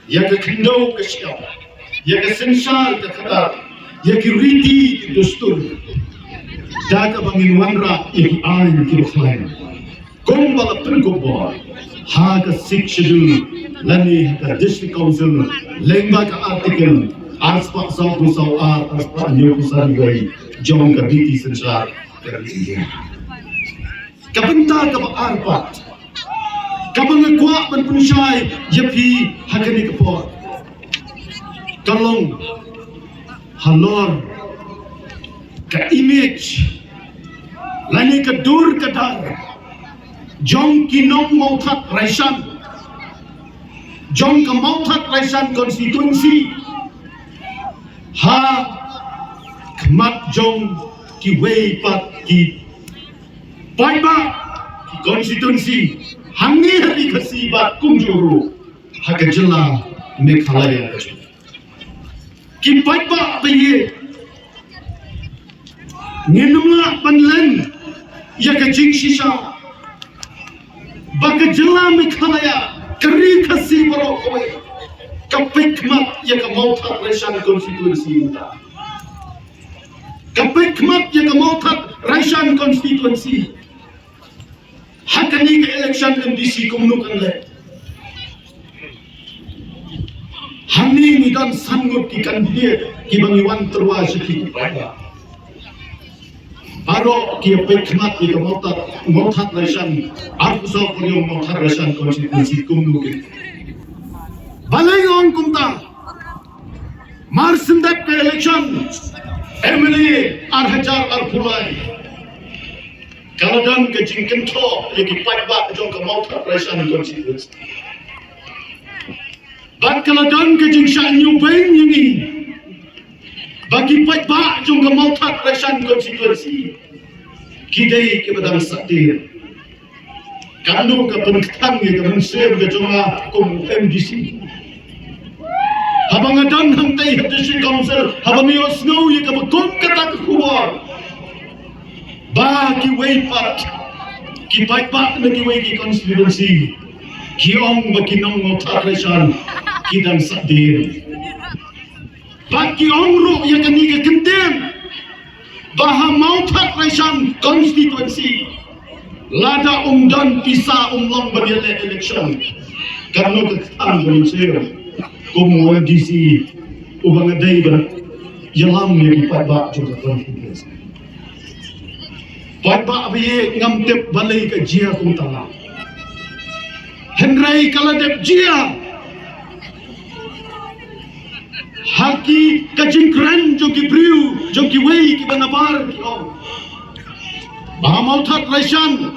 ïa ka khyndew ka shyiap, ïa ka synshar ka khadar, ïa ki riti ki dustur, da kaba ngin wanrah ïa ki aiñ ki ba khlaiñ, kumba la pynkup bor ha ka Sixth Schedule lane ha ka District Council, lyngba ka Article ar spah sawphew saw ar, ar spah hynñiewphew san wei jong ka riti synshar ka ri India. Ka bynta kaba ar pat kaba nga kwah ban pynshai ïa phi ha kane ka por, ka long halor ka image lane ka dur ka dar jong ki nong Mawthadraishan, jong ka Mawthadraishan constituency, ha khmat jong kiwei pat ki paidbah, ki constituency, hangne ha Ri Khasi bad kumjuh ruh ha ka jylla Meghalaya. Ki paidbah ba ïeit, ngin ym lah ban len ïa ka jingshisha ba ka jylla Meghalaya, ka Ri Khasi baroh kawei, ka peit khmat ïa ka Mawthadraishan constituency mynta. Ka peit khmat ïa ka Mawthadraishan constituency ha kane ka election MDC kumno kan leh. Ni ngi don san ngut ki candidate kiba ngi wan tyrwa sha ki ki paidbah. Baroh ki ïa peit khmat ïa ka Mawthadraishan, arphew saw por ïa Mawthadraishan constituency kumno ki. Balei nga ong kumta? Mar shen dep ka election M L A ar hajar arphew lai, ka la don ka jingkynthoh ïa ki paidbah jong ka Mawthadraishan constituency. Bad ka la don ka jingshah ñiewbeiñ ïa ngi ba ki paidbah jong ka Mawthadraishan constituency ki dei kiba dang sah tiar. Katno ka pynkthang ïa ka mynsiem ka jong nga kum M D C. Haba nga don hangtei ha District Council, haba nga ïohsngew ïa kaba kum kata ka khubor ba kiwei pat ki paidbah na kiwei ki constituency ki ong ba ki nong Mawthadraishan ki dang sah tiar. Bad ki ong ruh ïa kane ka kyntien ba ha Mawthadraishan constituency, lada um don pisa um long ban ïaleh election. Katno ka kthang ka mynsiem kum u M D C uba nga dei ban ïalam ïa ki paidbah jong ka constituency. Paidbah ba ïeit, ngam tip balei ka jia kumta. Hynrei ka la dep jia ha ki, ka jingkren jong ki briew, jong kiwei kiba nabar ki ong ba ha Mawthadraishan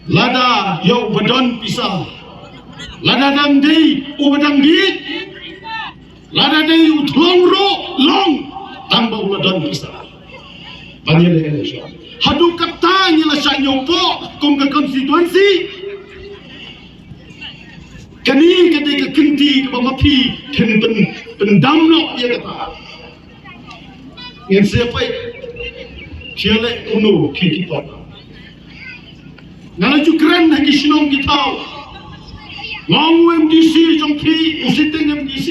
lada ïoh ba don pisa, lada dang dei uba dang bieit, lada dei u thlong ruh long tang ba u la don pisa ban ïaleh election. Haduh katta ngi la shah ñiewpoh kum ka constituency. Kane ka dei ka kynti kaba ma phi phin pyn, pyndam noh ïa kata. Ngin sa peit sha leh kumno ki ki pop. Nga la ju kren ha ki shnong ki thaw. Nga ong u M D C jong phi, u sitting M D C,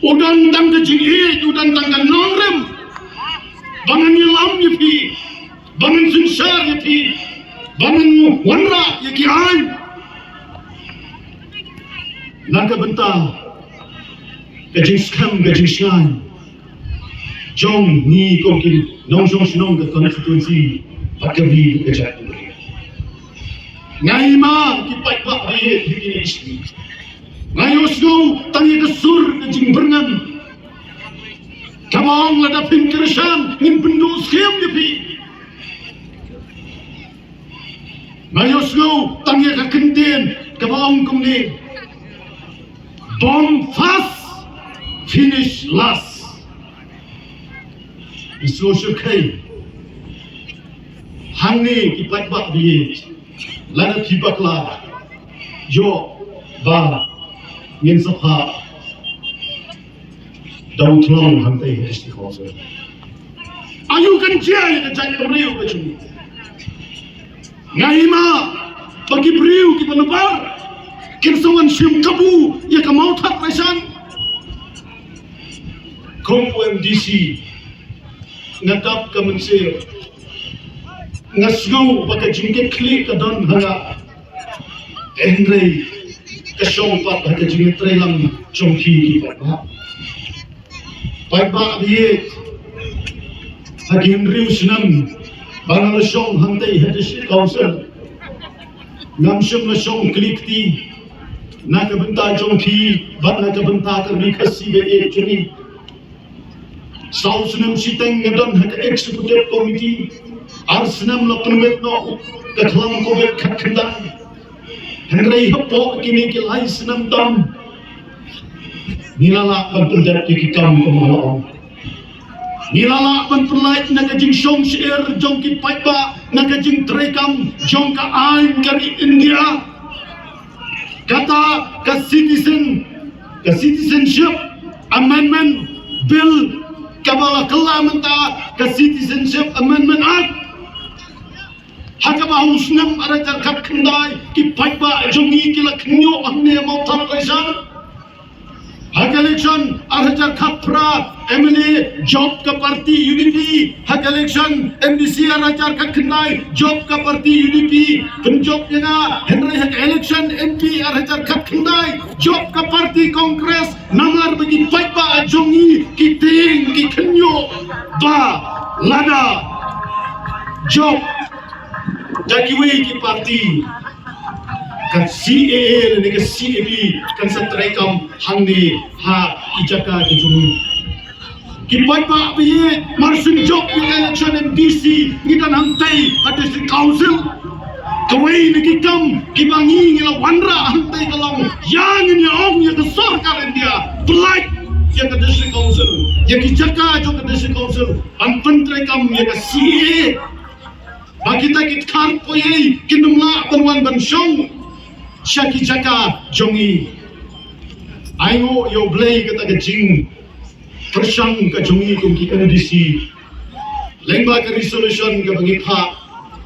u don tang ka jingïeit, u don tang ka nongrim ba ngan ïalam ïa phi, ba ngan synshar ïa phi, ba ngan wanrah ïa ki aiñ. Na ka bynta ka jingskhem, ka jingshngaiñ jong ngi kum ki nongshong shnong ka constituency bad ka ri ka jaitbynriew. Nga hima ki paidbah ba ïeit ha kine ki sngi, nga ïohsngew tang ïa ka sur ka jingbyrngem kaba ong lada phin kyrshan ngin pynduh skhem ïa phi. Nga ïohsngew tang ïa ka kyntien kaba ong kumne: bomb first, finish last. Ngi sngewsih khei hangne ki paidbah ba ïeit, lada phi bakla, ïoh ba ngin sa phah da u thlong hangtei ha District Council. Aïu kan jia ïa ka jaitbynriew ka jong ngi? Nga hima ba ki briew kiba nabar kin sa wan shim kabu ïa ka Mawthadraishan. Kum u M D C, nga dap ka mynsiem, nga sngew ba ka jingkitkhlieh ka don ha nga. Hynrei ka shong pat ha ka jingïatreilang jong phi ki paidbah. Paidbah ba ïeit, ha ki hynriew snem ba nga la shong hangtei ha District Council, ngam shym la shong kli kti na ka bynta jong phi bad na ka bynta ka Ri Khasi ba ïeit jong ngi. Saw snem shiteng nga don ha ka Executive Committee, ar snem la pynwit noh ka khlam Covid khatkhyndai. Hynrei hapoh kine ki lai snem tam, ngi la lah ban pyndep ïa ki kam kumba la ong. Ngi la lah ban pynlait na ka jingshong sheptieng jong ki paidbah na ka jingtreikam jong ka aiñ ka ri India. Kata ka citizen, ka Citizenship Amendment Bill, kaba la kylla mynta ka Citizenship Amendment Act. Ha kaba ha u snem ar hajar khatkhyndai ki paidbah jong ngi ki la khñiuh hangne ha Mawthadraishan. Ha ka Election ar hajar khatphra, M L A jop ka party U D P. Ha ka election M D C ar hajar khatkhyndai, jop ka party U D P. Pynjop ïa nga, hynrei ha ka election M P ar hajar khatkhyndai, jop ka party Congress. Namar ba ki paidbah jong ngi ki tieng ki khynñiuh ba lada jop da kiwei ki party, ka C A A lane ka C A B kan sa treikam hangne ha ki jaka ki jong ngi. Ki paidbah ba ïeit, mar shu jop ïa ka election M D C ngi don hangtei ha District Council. Kawei na ki kam kiba ngi ngi la wanrah hangtei ka long, ïa ngin ïa ong ïa ka sorkar India, pyllait ïa ka District Council, ïa ki jaka jong ka District Council, ban pyntreikam ïa ka C A A. Ba kita ki dkhar poiei kin ym lah ban wan ban shong sha ki jaka jong ngi. Ai nguh ïa U Blei kata ka jingpyrshang ka jong ngi kum ki M D C. Lyngba ka resolution kaba ngi phah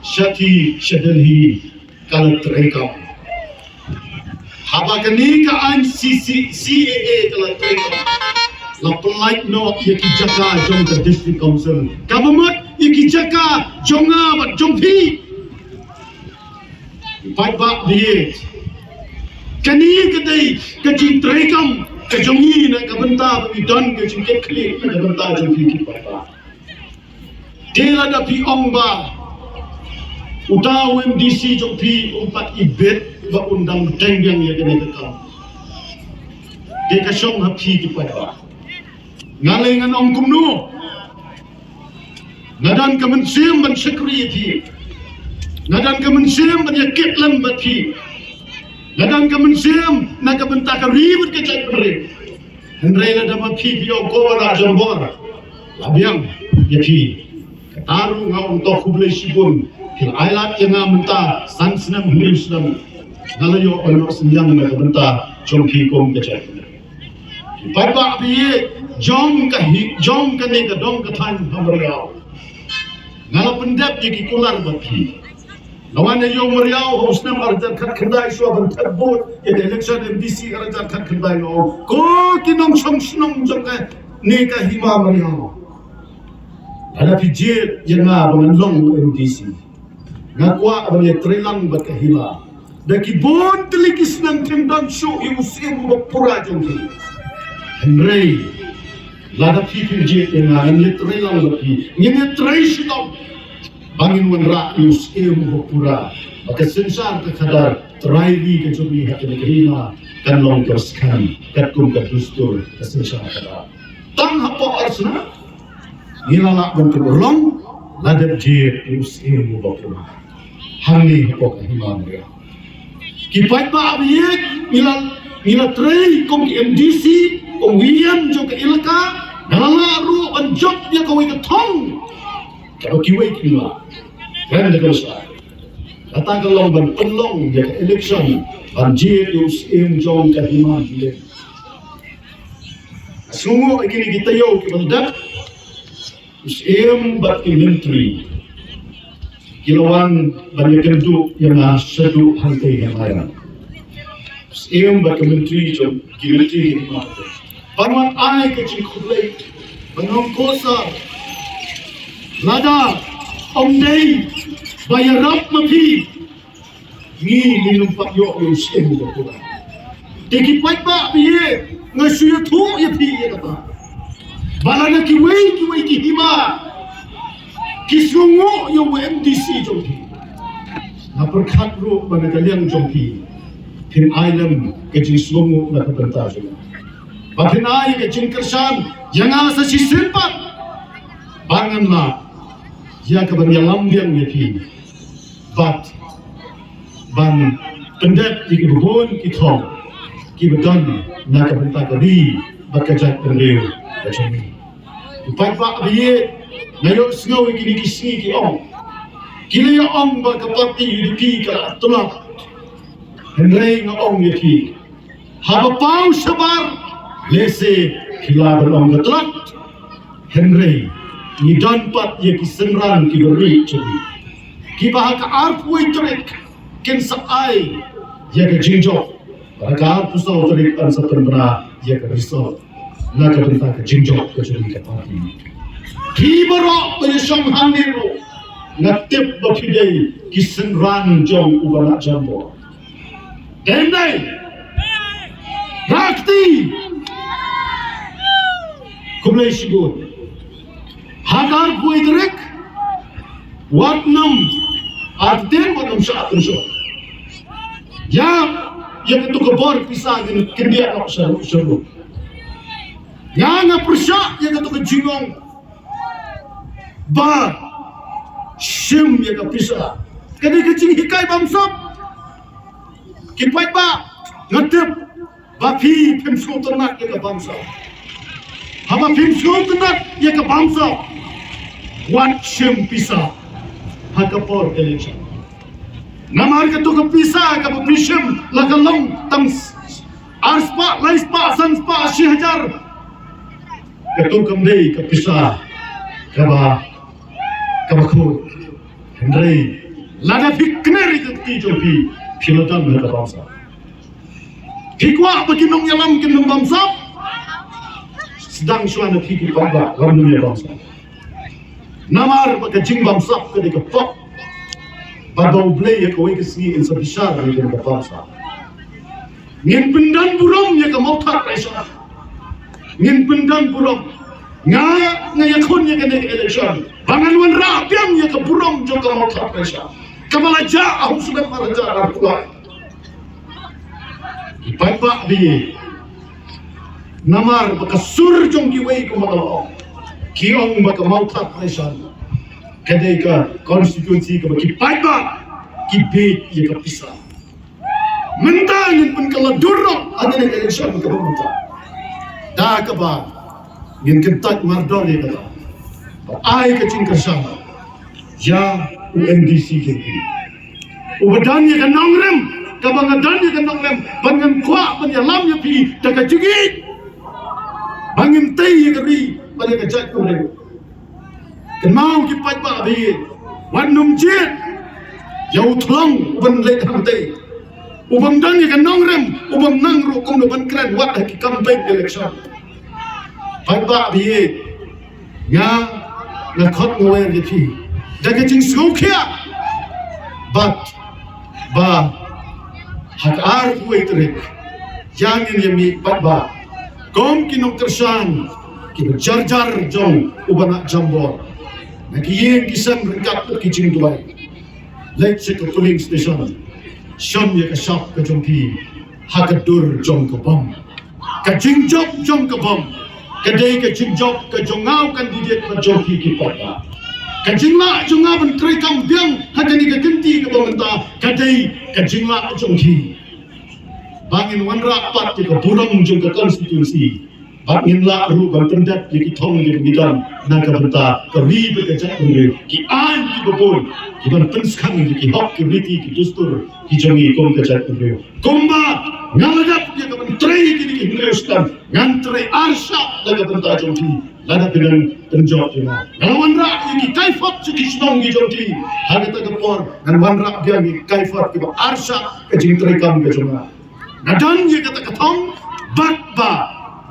sha Delhi, sha Delhi, ka la treikam. Haba kane ka aiñ C C, C A A ka la treikam, la pyllait noh ïa ki jaka jong ka District Council, kaba mut ïa ki jaka jong nga bad jong phi. Paidbah ba ïeit, kane ka dei ka jingtreikam ka jong ngi na ka bynta ba ngi don ka jingkitkhlieh na ka bynta jong phi ki paidbah. Te lada phi ong ba uta u M D C jong phi um pat ibit ba un dang bteng biang ïa kane ka kam, te ka shong ha phi ki paidbah. Nga lei ngan ong kumno? Nga don ka mynsiem ban shakri ïa phi. Nga don ka mynsiem ban ïa kit lem bad phi. Nga don ka mynsiem na ka bynta ka ri bad ka jaitbynriew. Hynrei lada ma phi phi ong ko Bah Rangbor, la biang ïa phi. Kata ruh nga ong to khublei shibun. Phi la ai lad ïa nga mynta san snem hynriew snem. Nga la ïoh ban ïoh synñiang na ka bynta jong phi kum ka jaitbynriew. Paidbah ba ïeit jong ka hi, jong kane ka dong ka thaiñ ha Mawriaw, nga la pyndep ïa ki kular bad phi. Nga wan ha ïew Mawriaw ha u snem ar hajar khatkhyndai shuwa ban thep vote ïa ka election M D C ar hajar khatkhyndai, nga ong ko ki nongshong shnong jong kane ka hima Mawriaw, lada phi jied ïa nga ba ngan long u M D C, nga kwah ban ïa trei lang bad ka hima. Da ki bun tylli ki snem phim don shuh ïa u syiem uba pura jong phi. Hynrei lada phi phi jied ïa nga, ngin ïa trei lang bad phi, ngin ïa trei shitom ba ngin wanrah ïa u syiem uba pura, ba ka synshar ka khadar trai ri ka jong ngi ha kane ka hima kan long kaba skhem katkum ka dustur ka synshar ka khadar. Tang hapoh ar snem ngi la lah ban pynurlong, la dep jied ïa u syiem uba pura hangne hapoh ka hima Mawriaw. Ki paidbah ba ïeit, ngi la, ngi la trei kum ki M D C, kum u E M jong ka elaka. Nga la lah ruh ban jop ïa kawei ka thong kaba kiwei kim lah. Kren da ka bynta kata ka long ban pynlong ïa ka election ban jied ïa u syiem jong ka hima Mawriaw. Sngewnguh ïa kine ki taïew kiba la dep, u syiem bad ki myntri ki la wan ban ïakynduh ïa nga shaduh hangtei ha Mairang. U syiem bad ki myntri jong, ki myntri ki hima, ban wan ai ka jingkhublei, ban ong ko sir, lada ym dei ba ïarap ma phi, ngi ngim pat ïoh ïa u syiem uba pura. Te ki paidbah ba ïeit, nga shu ïathuh ïa phi ïa kata, ba lada kiwei kiwei ki hima ki sngewnguh ïa u M D C jong phi, nga pyrkhat ruh ba na ka liang jong phi phin ai lem ka jingsngewnguh na ka bynta jong nga, ba phin ai ka jingkyrshan ïa nga sa shisien pat, ba ngan lah ïa ka ban ïalam biang ïa phi bad ban pyndep ïa kiba bun ki thong kiba don na ka bynta ka ri bad ka jaitbynriew ka jong ngi. Ki paidbah ba ïeit, nga ïohsngew ïa kine ki sngi ki ong, ki la ïa ong ba ka party U D P ka la tlot. Hynrei nga ong ïa phi, haba paw shabar lehse phi lah ban ong ka tlot. Hynrei ngi don pat ïa ki synran kiba rieh jong ngi, kiba ha ka arphew wei tarik kin sa ai ïa ka jingjop, ha ka arphew saw tarik yn sa pynbna ïa ka result. na ka bynta ka jingjop ka jong ka party. Phi baroh ba ïashong hangne ruh, nga tip ba phi dei ki synran jong u Bah Jambor. Em dei? Rakti. Khublei shibun. Ha ka arphew tarik, wat nym artien, wat nym shah tynshop. Ïa, ïa katu ka bor pisa ngin kyndiah noh sharum sharum. Nga nga pyrshah ïa katu ka jingong ba shim ïa ka pisa. Ka dei ka jinghikai bamsap. Ki paidbah, nga tip ba phi phim sngewtynnat ïa ka bamsap. Haba phim sngewtynnat ïa ka bamsap, wat shim pisa ha ka por election. Namar katu ka pisa kaba phi shim la ka long tang s-, ar spah, lai spah, san spah, shi hajar. Katu kam dei ka pisa kaba, kaba khuid. Hynrei lada phi kner ïa ka kti jong phi, phi la don ha ka bamsap. Phi kwah ba ki nongïalam kin ym bamsap? Sdang shuwa na phi ki paidbah, lam nym ïa bamsap. Namar ba ka jingbamsap ka dei ka pop. Bad ba U Blei ha kawei ka sngi un sa bishar ïa kane ka bamsap. Ngin pyndon burom ïa ka Mawthadraishan. Ngin pyndon burom. Nga, nga ïakhun ïa kane ka election ba ngan wanrah biang ïa ka burom jong ka Mawthadraishan kaba la jah ha u snem ar hajar arphew lai. Ki paidbah ba ïeit, namar ba ka sur jong kiwei kumba ka la ong, ki ong ba ka Mawthadraishan ka dei ka constituency kaba ki paidbah ki bieit ïa ka pisa. Mynta ngin pynkylla dur noh ha kane ka election kaba mynta, da kaba ngin kyntait mardor ïa kata, ba ai ka jingkyrshan ïa u MDC jong phi, uba don ïa ka nongrim kaba nga don ïa ka nongrim, ba ngan kwah ban ïalam ïa phi da ka jingïeit, ba ngin tei ïa ka ri bad ïa ka jaitbynriew. Kynmaw ki paidbah ba ïeit, wat nym jied ïa u thlong uban leit hangtei, ubym don ïa ka nongrim, ubym nang ruh kumno ban kren wat ha ki campaign election. Paidbah ba ïeit, nga, nga khot nga wer ïa phi da ka jingsngewkhia, bad ba ha ka arphew tarik, ïa ngin ïa mih paidbah kum ki nongkyrshan kiba jar jar jong u Bah Jambor, na ki ïing ki sem ryngkat bad ki jingduwai. Leit sha ka polling station, shon ïa ka shap ka jong phi ha ka dur jong ka bom. Ka jingjop jong ka bom ka dei ka jingjop ka jong nga u candidate bad jong phi ki paidbah. Ka jinglah jong nga ban treikam biang ha kane ka kynti kaba mynta ka dei ka jinglah jong phi. Ba ngin wanrah pat ïa ka burom jong ka constituency, ba ngin lah ruh ban pyndep ïa ki thong ïa ki midang na ka bynta ka ri bad ka jaitbynriew. Ki aiñ kiba bun kiban pynskhem ïa ki hok ki riti ki dustur ki jong ngi kum ka jaitbynriew. Kumba nga la dep ïa ka ban trei ïa kine ki hynriew snem, ngan trei ar shah na ka bynta jong phi. Lada phi nang pynjot ïa nga, ngan wanrah ïa ki kaiphod sha ki shnong ki jong phi. Ha kata ka por ngan wanrah biang ïa ki kaiphod kiba ar shah ka jingtreikam ka jong nga. Nga don ïa kata ka thong, bad ba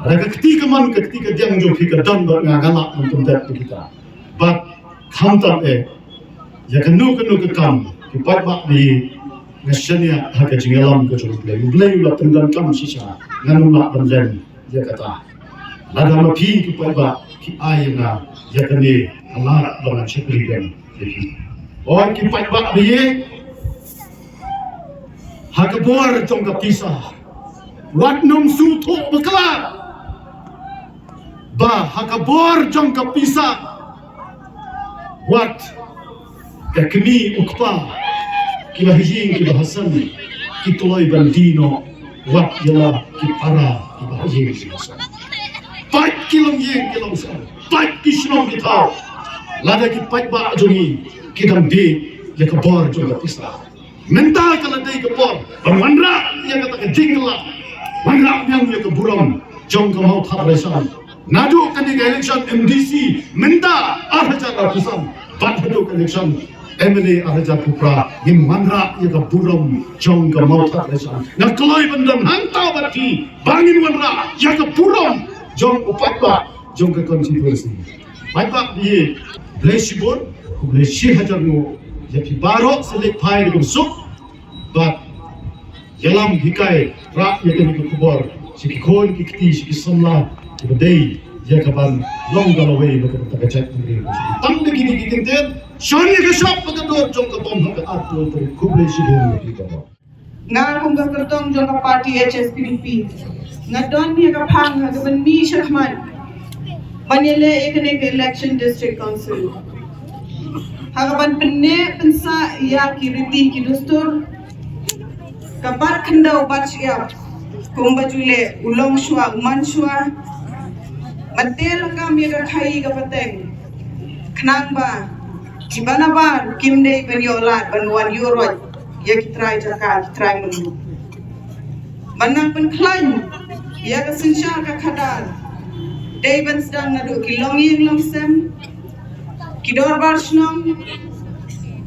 da ka kti kamon ka kti kadiang jong phi ka don bad nga, nga lah ban pyndep ïa kita. Bad khamtam eh ïa kano kano ka kam, ki paidbah ba ïeit, nga shaniah ha ka jingïalam ka jong U Blei. U Blei u la pyndonkam shisha, ngan ym lah ban len ïa kata. Lada ma phi ki paidbah ki ai ïa nga ïa kane, nga lah ban shakri biang ïa phi. Oi ki paidbah ba ïeit, ha ka bor jong ka pisa, wat nym sngewthuh bakla ba ha ka bor jong ka pisa wat ka kmie u kpa, kiba ha ïing kiba ha sem ki kloi ban die noh wat ïa la ki para kiba ha ïing kiba ha sem. Pait ki longïing ki longsem, pait ki shnong ki thaw. Lada ki paidbah jong ngi ki dang die ïa ka bor jong ka pisa, mynta ka la dei ka por ban wanrah ïa kata ka jingkylla, wanrah biang ïa ka burom jong ka Mawthadraishan. Naduh kane ka election MDC mynta ar hajar arphew san bad haduh ka election MLA ar hajar arphew phra, ngin wanrah ïa ka burom jong ka Mawthadraishan. Nga kloi ban don hangta bad phi ba ngin wanrah ïa ka burom jong u paidbah jong ka constituency. Paidbah, khublei shibun, khublei shihajar nguh ïa phi baroh, sa leit phai da ka suk bad ïalam hikai rah ïa kane ka khubor sha ki khun ki kti, sha ki samla kiba dei ïa kaban long ka lawei na ka bynta ka jaitbynriew. Tang da kine ki kyntien, shon ïa ka shap bad ka dur jong ka bom ha ka arphew tarik. Khublei shibun ïa phi baroh. Nga kum ka kyrtong jong ka party H S P D P, nga don ïa ka phang ha kaban mih shakhmat ban ïaleh ïa kane ka election District Council, ha kaban pynneh pynsah ïa ki riti ki dustur, ka bat khyndew bat shyiap, kumba ju leh u long shuwa u man shuwa. Ban teh lakam ïa ka khaii ka pateng, khnang ba kiba nabar kim dei ban ïoh lad ban wan ïuh roit ïa ki trai jaka, ki trai mynno. Ban nang pynkhlaiñ ïa ka synshar ka khadar, dei ban sdang naduh ki longïing longsem, ki dorbar shnong,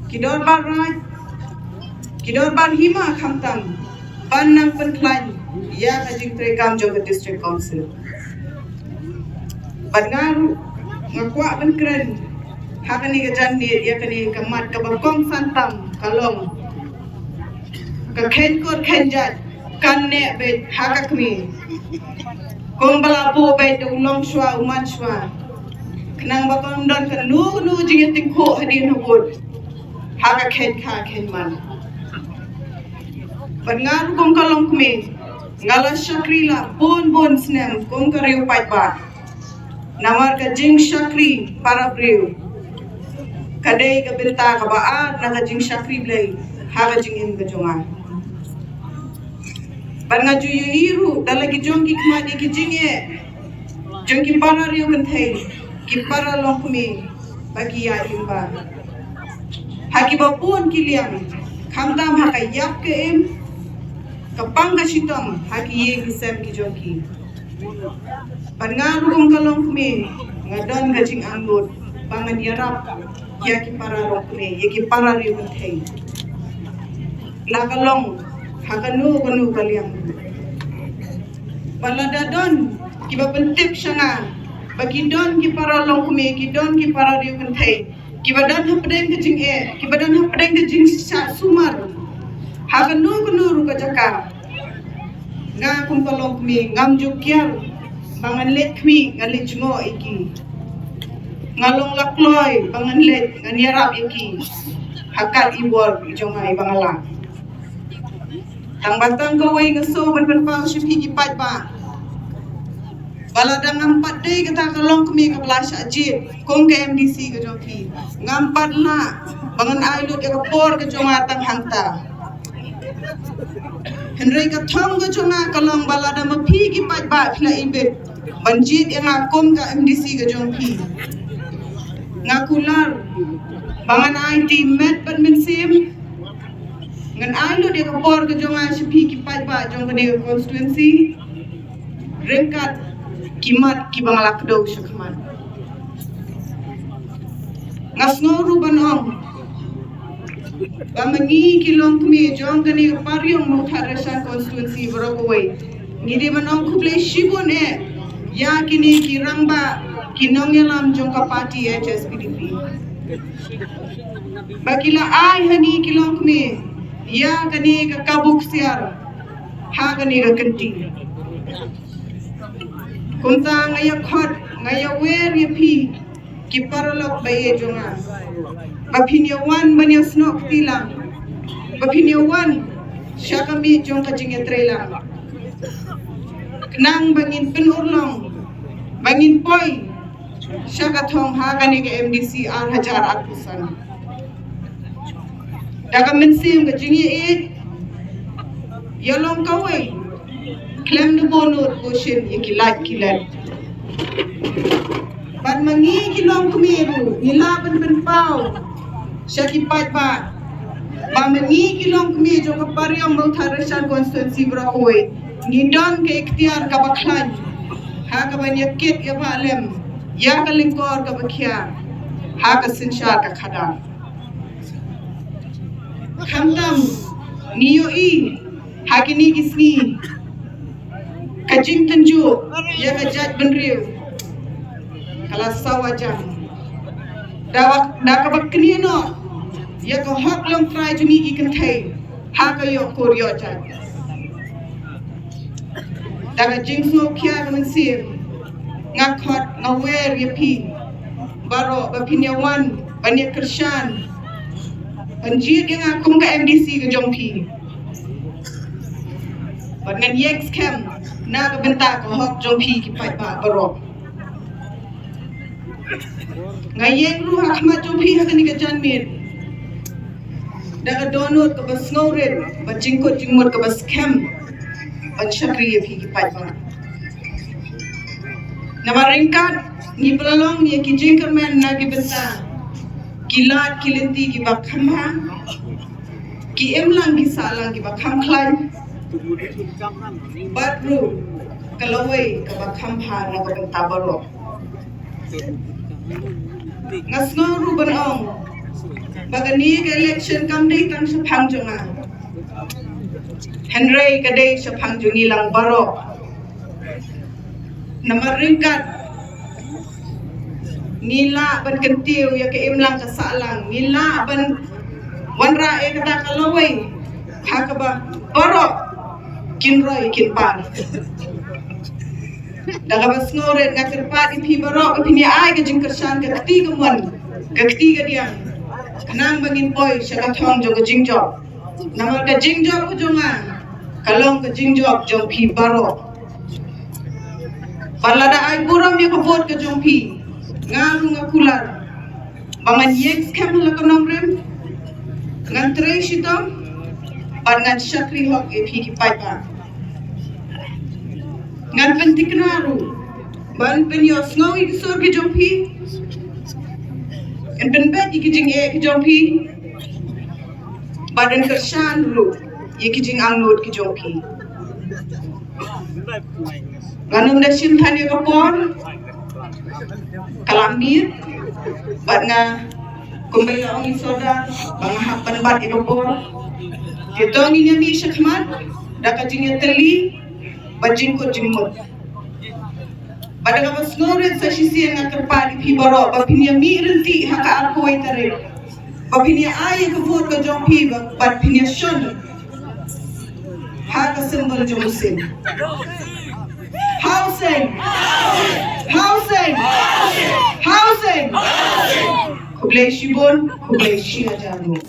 ki dorbar raid, ki dorbar hima, khamtam ban nang pynkhlaiñ ïa ka jingtreikam jong ka District Council. Bad nga ruh nga kwah ban kren ha kane ka janmiet ïa kane ka mat kaba kongsan tam, ka long ka kheiñ kur kheiñ jait kan neh beit ha ka kmie, kumba la buh beit da u long shuwa u man shuwa, khnang ba kan don kano kano jingïatyngkhuh hadien habud ha ka kheiñ kha kheiñ man. Bad nga ruh kum ka longkmie, nga la shakri la bun bun snem kum ka riew paidbah. Namar ka jingshakri para briew ka dei ka bynta kaba ar na ka jingshakri Blei ha ka jingim ka jong nga. Bad nga ju ïohi ruh da la ki jong ki khmat ïa ki jingeh jong ki para riew kynthei, ki para longkmie ba ki ïaid lyngba ha kiba bun ki liang, khamtam ha ka ïap ka im, ka pang ka shitom ha ki ïing ki sem ki jong ki. Bad nga ruh kum ka longkmie, nga don ka jingangnud ba ngan ïarap ïa ki para longkmie, ïa ki para riew kynthei, la ka long ha kano kano ka liang. Bad lada don kiba pyntip sha nga ba ki don ki para longkmie, ki don ki para riew kynthei kiba don hapdeng ka jingeh, kiba don hapdeng ka jingshah sumar ha kano kano ruh ka jaka, nga kum ka longkmie ngam ju kiar ba ngan leit khmih, ngan leit jngoh ïa ki. Nga long la kloi ba ngan leit, ngan ïarap ïa ki ha kat i bor i jong nga iba nga lah. Tang ba tang kawei nga sngew ban pynpaw sha phi ki paidbah, ba lada ngam pat dei kata ka longkmie kaba la shah jied kum ka M D C ka jong phi, ngam pat lah ba ngan ai lut ïa ka por ka jong nga tang hangta. Hynrei ka thong ka jong nga ka long ba lada ma phi ki paidbah phi la ibit ban jied ïa nga kum ka M D C ka jong phi, nga kular ba ngan aiti met bad mynsiem, ngan ai lut ïa ka por ka jong nga sha phi ki paidbah jong kane ka constituency ryngkat ki mat kiba nga la kdew shakhmat. Nga sngew ruh ban ong ba ma ngi ki longkmie jong kane ka Pariong Mawthadraishan constituency baroh kawei, ngi dei ban ong khublei shibun eh ïa kine ki rangbah, ki nongïalam jong ka party H S P D P, ba ki la ai ha ngi ki longkmie ïa kane ka kabu ksiar ha kane ka kynti. Kumta nga ïa khot, nga ïa wer ïa phi ki paralok ba ïeit jong nga, ba phin ïa wan ban ïa snoh kti lang, ba phin ïa wan sha ka miej jong ka jingïatreilang, khnang ba ngin pynurlong, ba ngin poi sha ka thong ha kane ka M D C ar hajar arphew san. Da ka mynsiem ka jingïeit, ïa long kawei, khlem da bun nud bun shin ïa ki lait ki let. Bad ma ngi ki longkmie ruh ngi lah ban pynpaw sha ki paidbah ba ma ngi ki longkmie jong ka Pariong Mawthadraishan constituency baroh kawei, ngi don ka iktiar kaba khlaiñ ha kaban ïa kit ïa bah lem ïa ka lyngkor kaba khia ha ka synshar ka khadar. Khamtam ngi ïohi ha kine ki sngi Ka jingtynjuh ïa ka jaitbynriew ka la sawa jam. Da, da kaba knieh noh ïa ka hok longtrai jong ngi ki kynthei ha ka ïoh kur ïoh jait. Da ka jingsngewkhia ka mynsiem, nga khot nga wer ïa phi baroh ba phin ïa wan ban ïa kyrshan, ban jied ïa nga kum ka M D C ka jong phi. Bad ngan ïeng skhem na ka bynta ka hok jong phi ki paidbah baroh. Nga ïeng ruh ha khmat jong phi ha kane ka janmiet da ka dohnud kaba sngewrit bad jingkut jingmut kaba skhem ban shakri ïa phi ki paidbah. Namar ryngkat ngi pynlong ïa ki jingkyrmen na ki bynta ki lad ki lynti kiba kham bha, ki imlang ki sahlang kiba kham khlaiñ, bad ruh ka lawei kaba kham bha na ka bynta baroh. Nga sngew ruh ban ong ba kane ka election kam dei tang shaphang jong nga, hynrei ka dei shaphang jong ngi lang baroh. Namar ryngkat ngi lah ban kyntiew ïa ka imlang ka sahlang, ngi lah ban wanrah ïa kata ka lawei ha kaba baroh kin roi kin par. Da kaba sngewrit nga kyrpad ïa phi baroh ba phin ïa ai ka jingkyrshan ka kti kamon ka kti kadiang, khnang ba ngin poi sha ka thong jong ka jingjop. Namar ka jingjop ka jong nga ka long ka jingjop jong phi baroh. Bad lada ai burom ïa ka vote ka jong phi, nga ruh nga kular ba ngan ïeng skhem ha la ka nongrim, ngan trei shitom bad ngan shakri hok ïa phi ki paidbah. Ngan pynthikna ruh ban pynïohsngew ïa ki sur ki jong phi, ngan pynbeit ïa ki jingeh ki jong phi, bad ngan kyrshan ruh ïa ki jingangnud ki jong phi. Ngan ym da shim than ïa ka por, ka la miet, bad nga kumba ïa ong i Sordar ba nga hap ban bat ïa ka por. Te to ngin ïa mih shakhmat da ka jingïatylli bad jingkut jingmut. Bad da kaba sngewrit sa shisien nga kyrpad ïa phi baroh ba phin ïa mih ryntih ha ka arphew wei tarik, ba phin ïa ai ïa ka vote ka jong phi, ba, bad phin ïa shon ha ka symbol jong u sing. Ha u sing! Ha u sing! Ha u sing! Khublei shibun, khublei shi hajar nguh.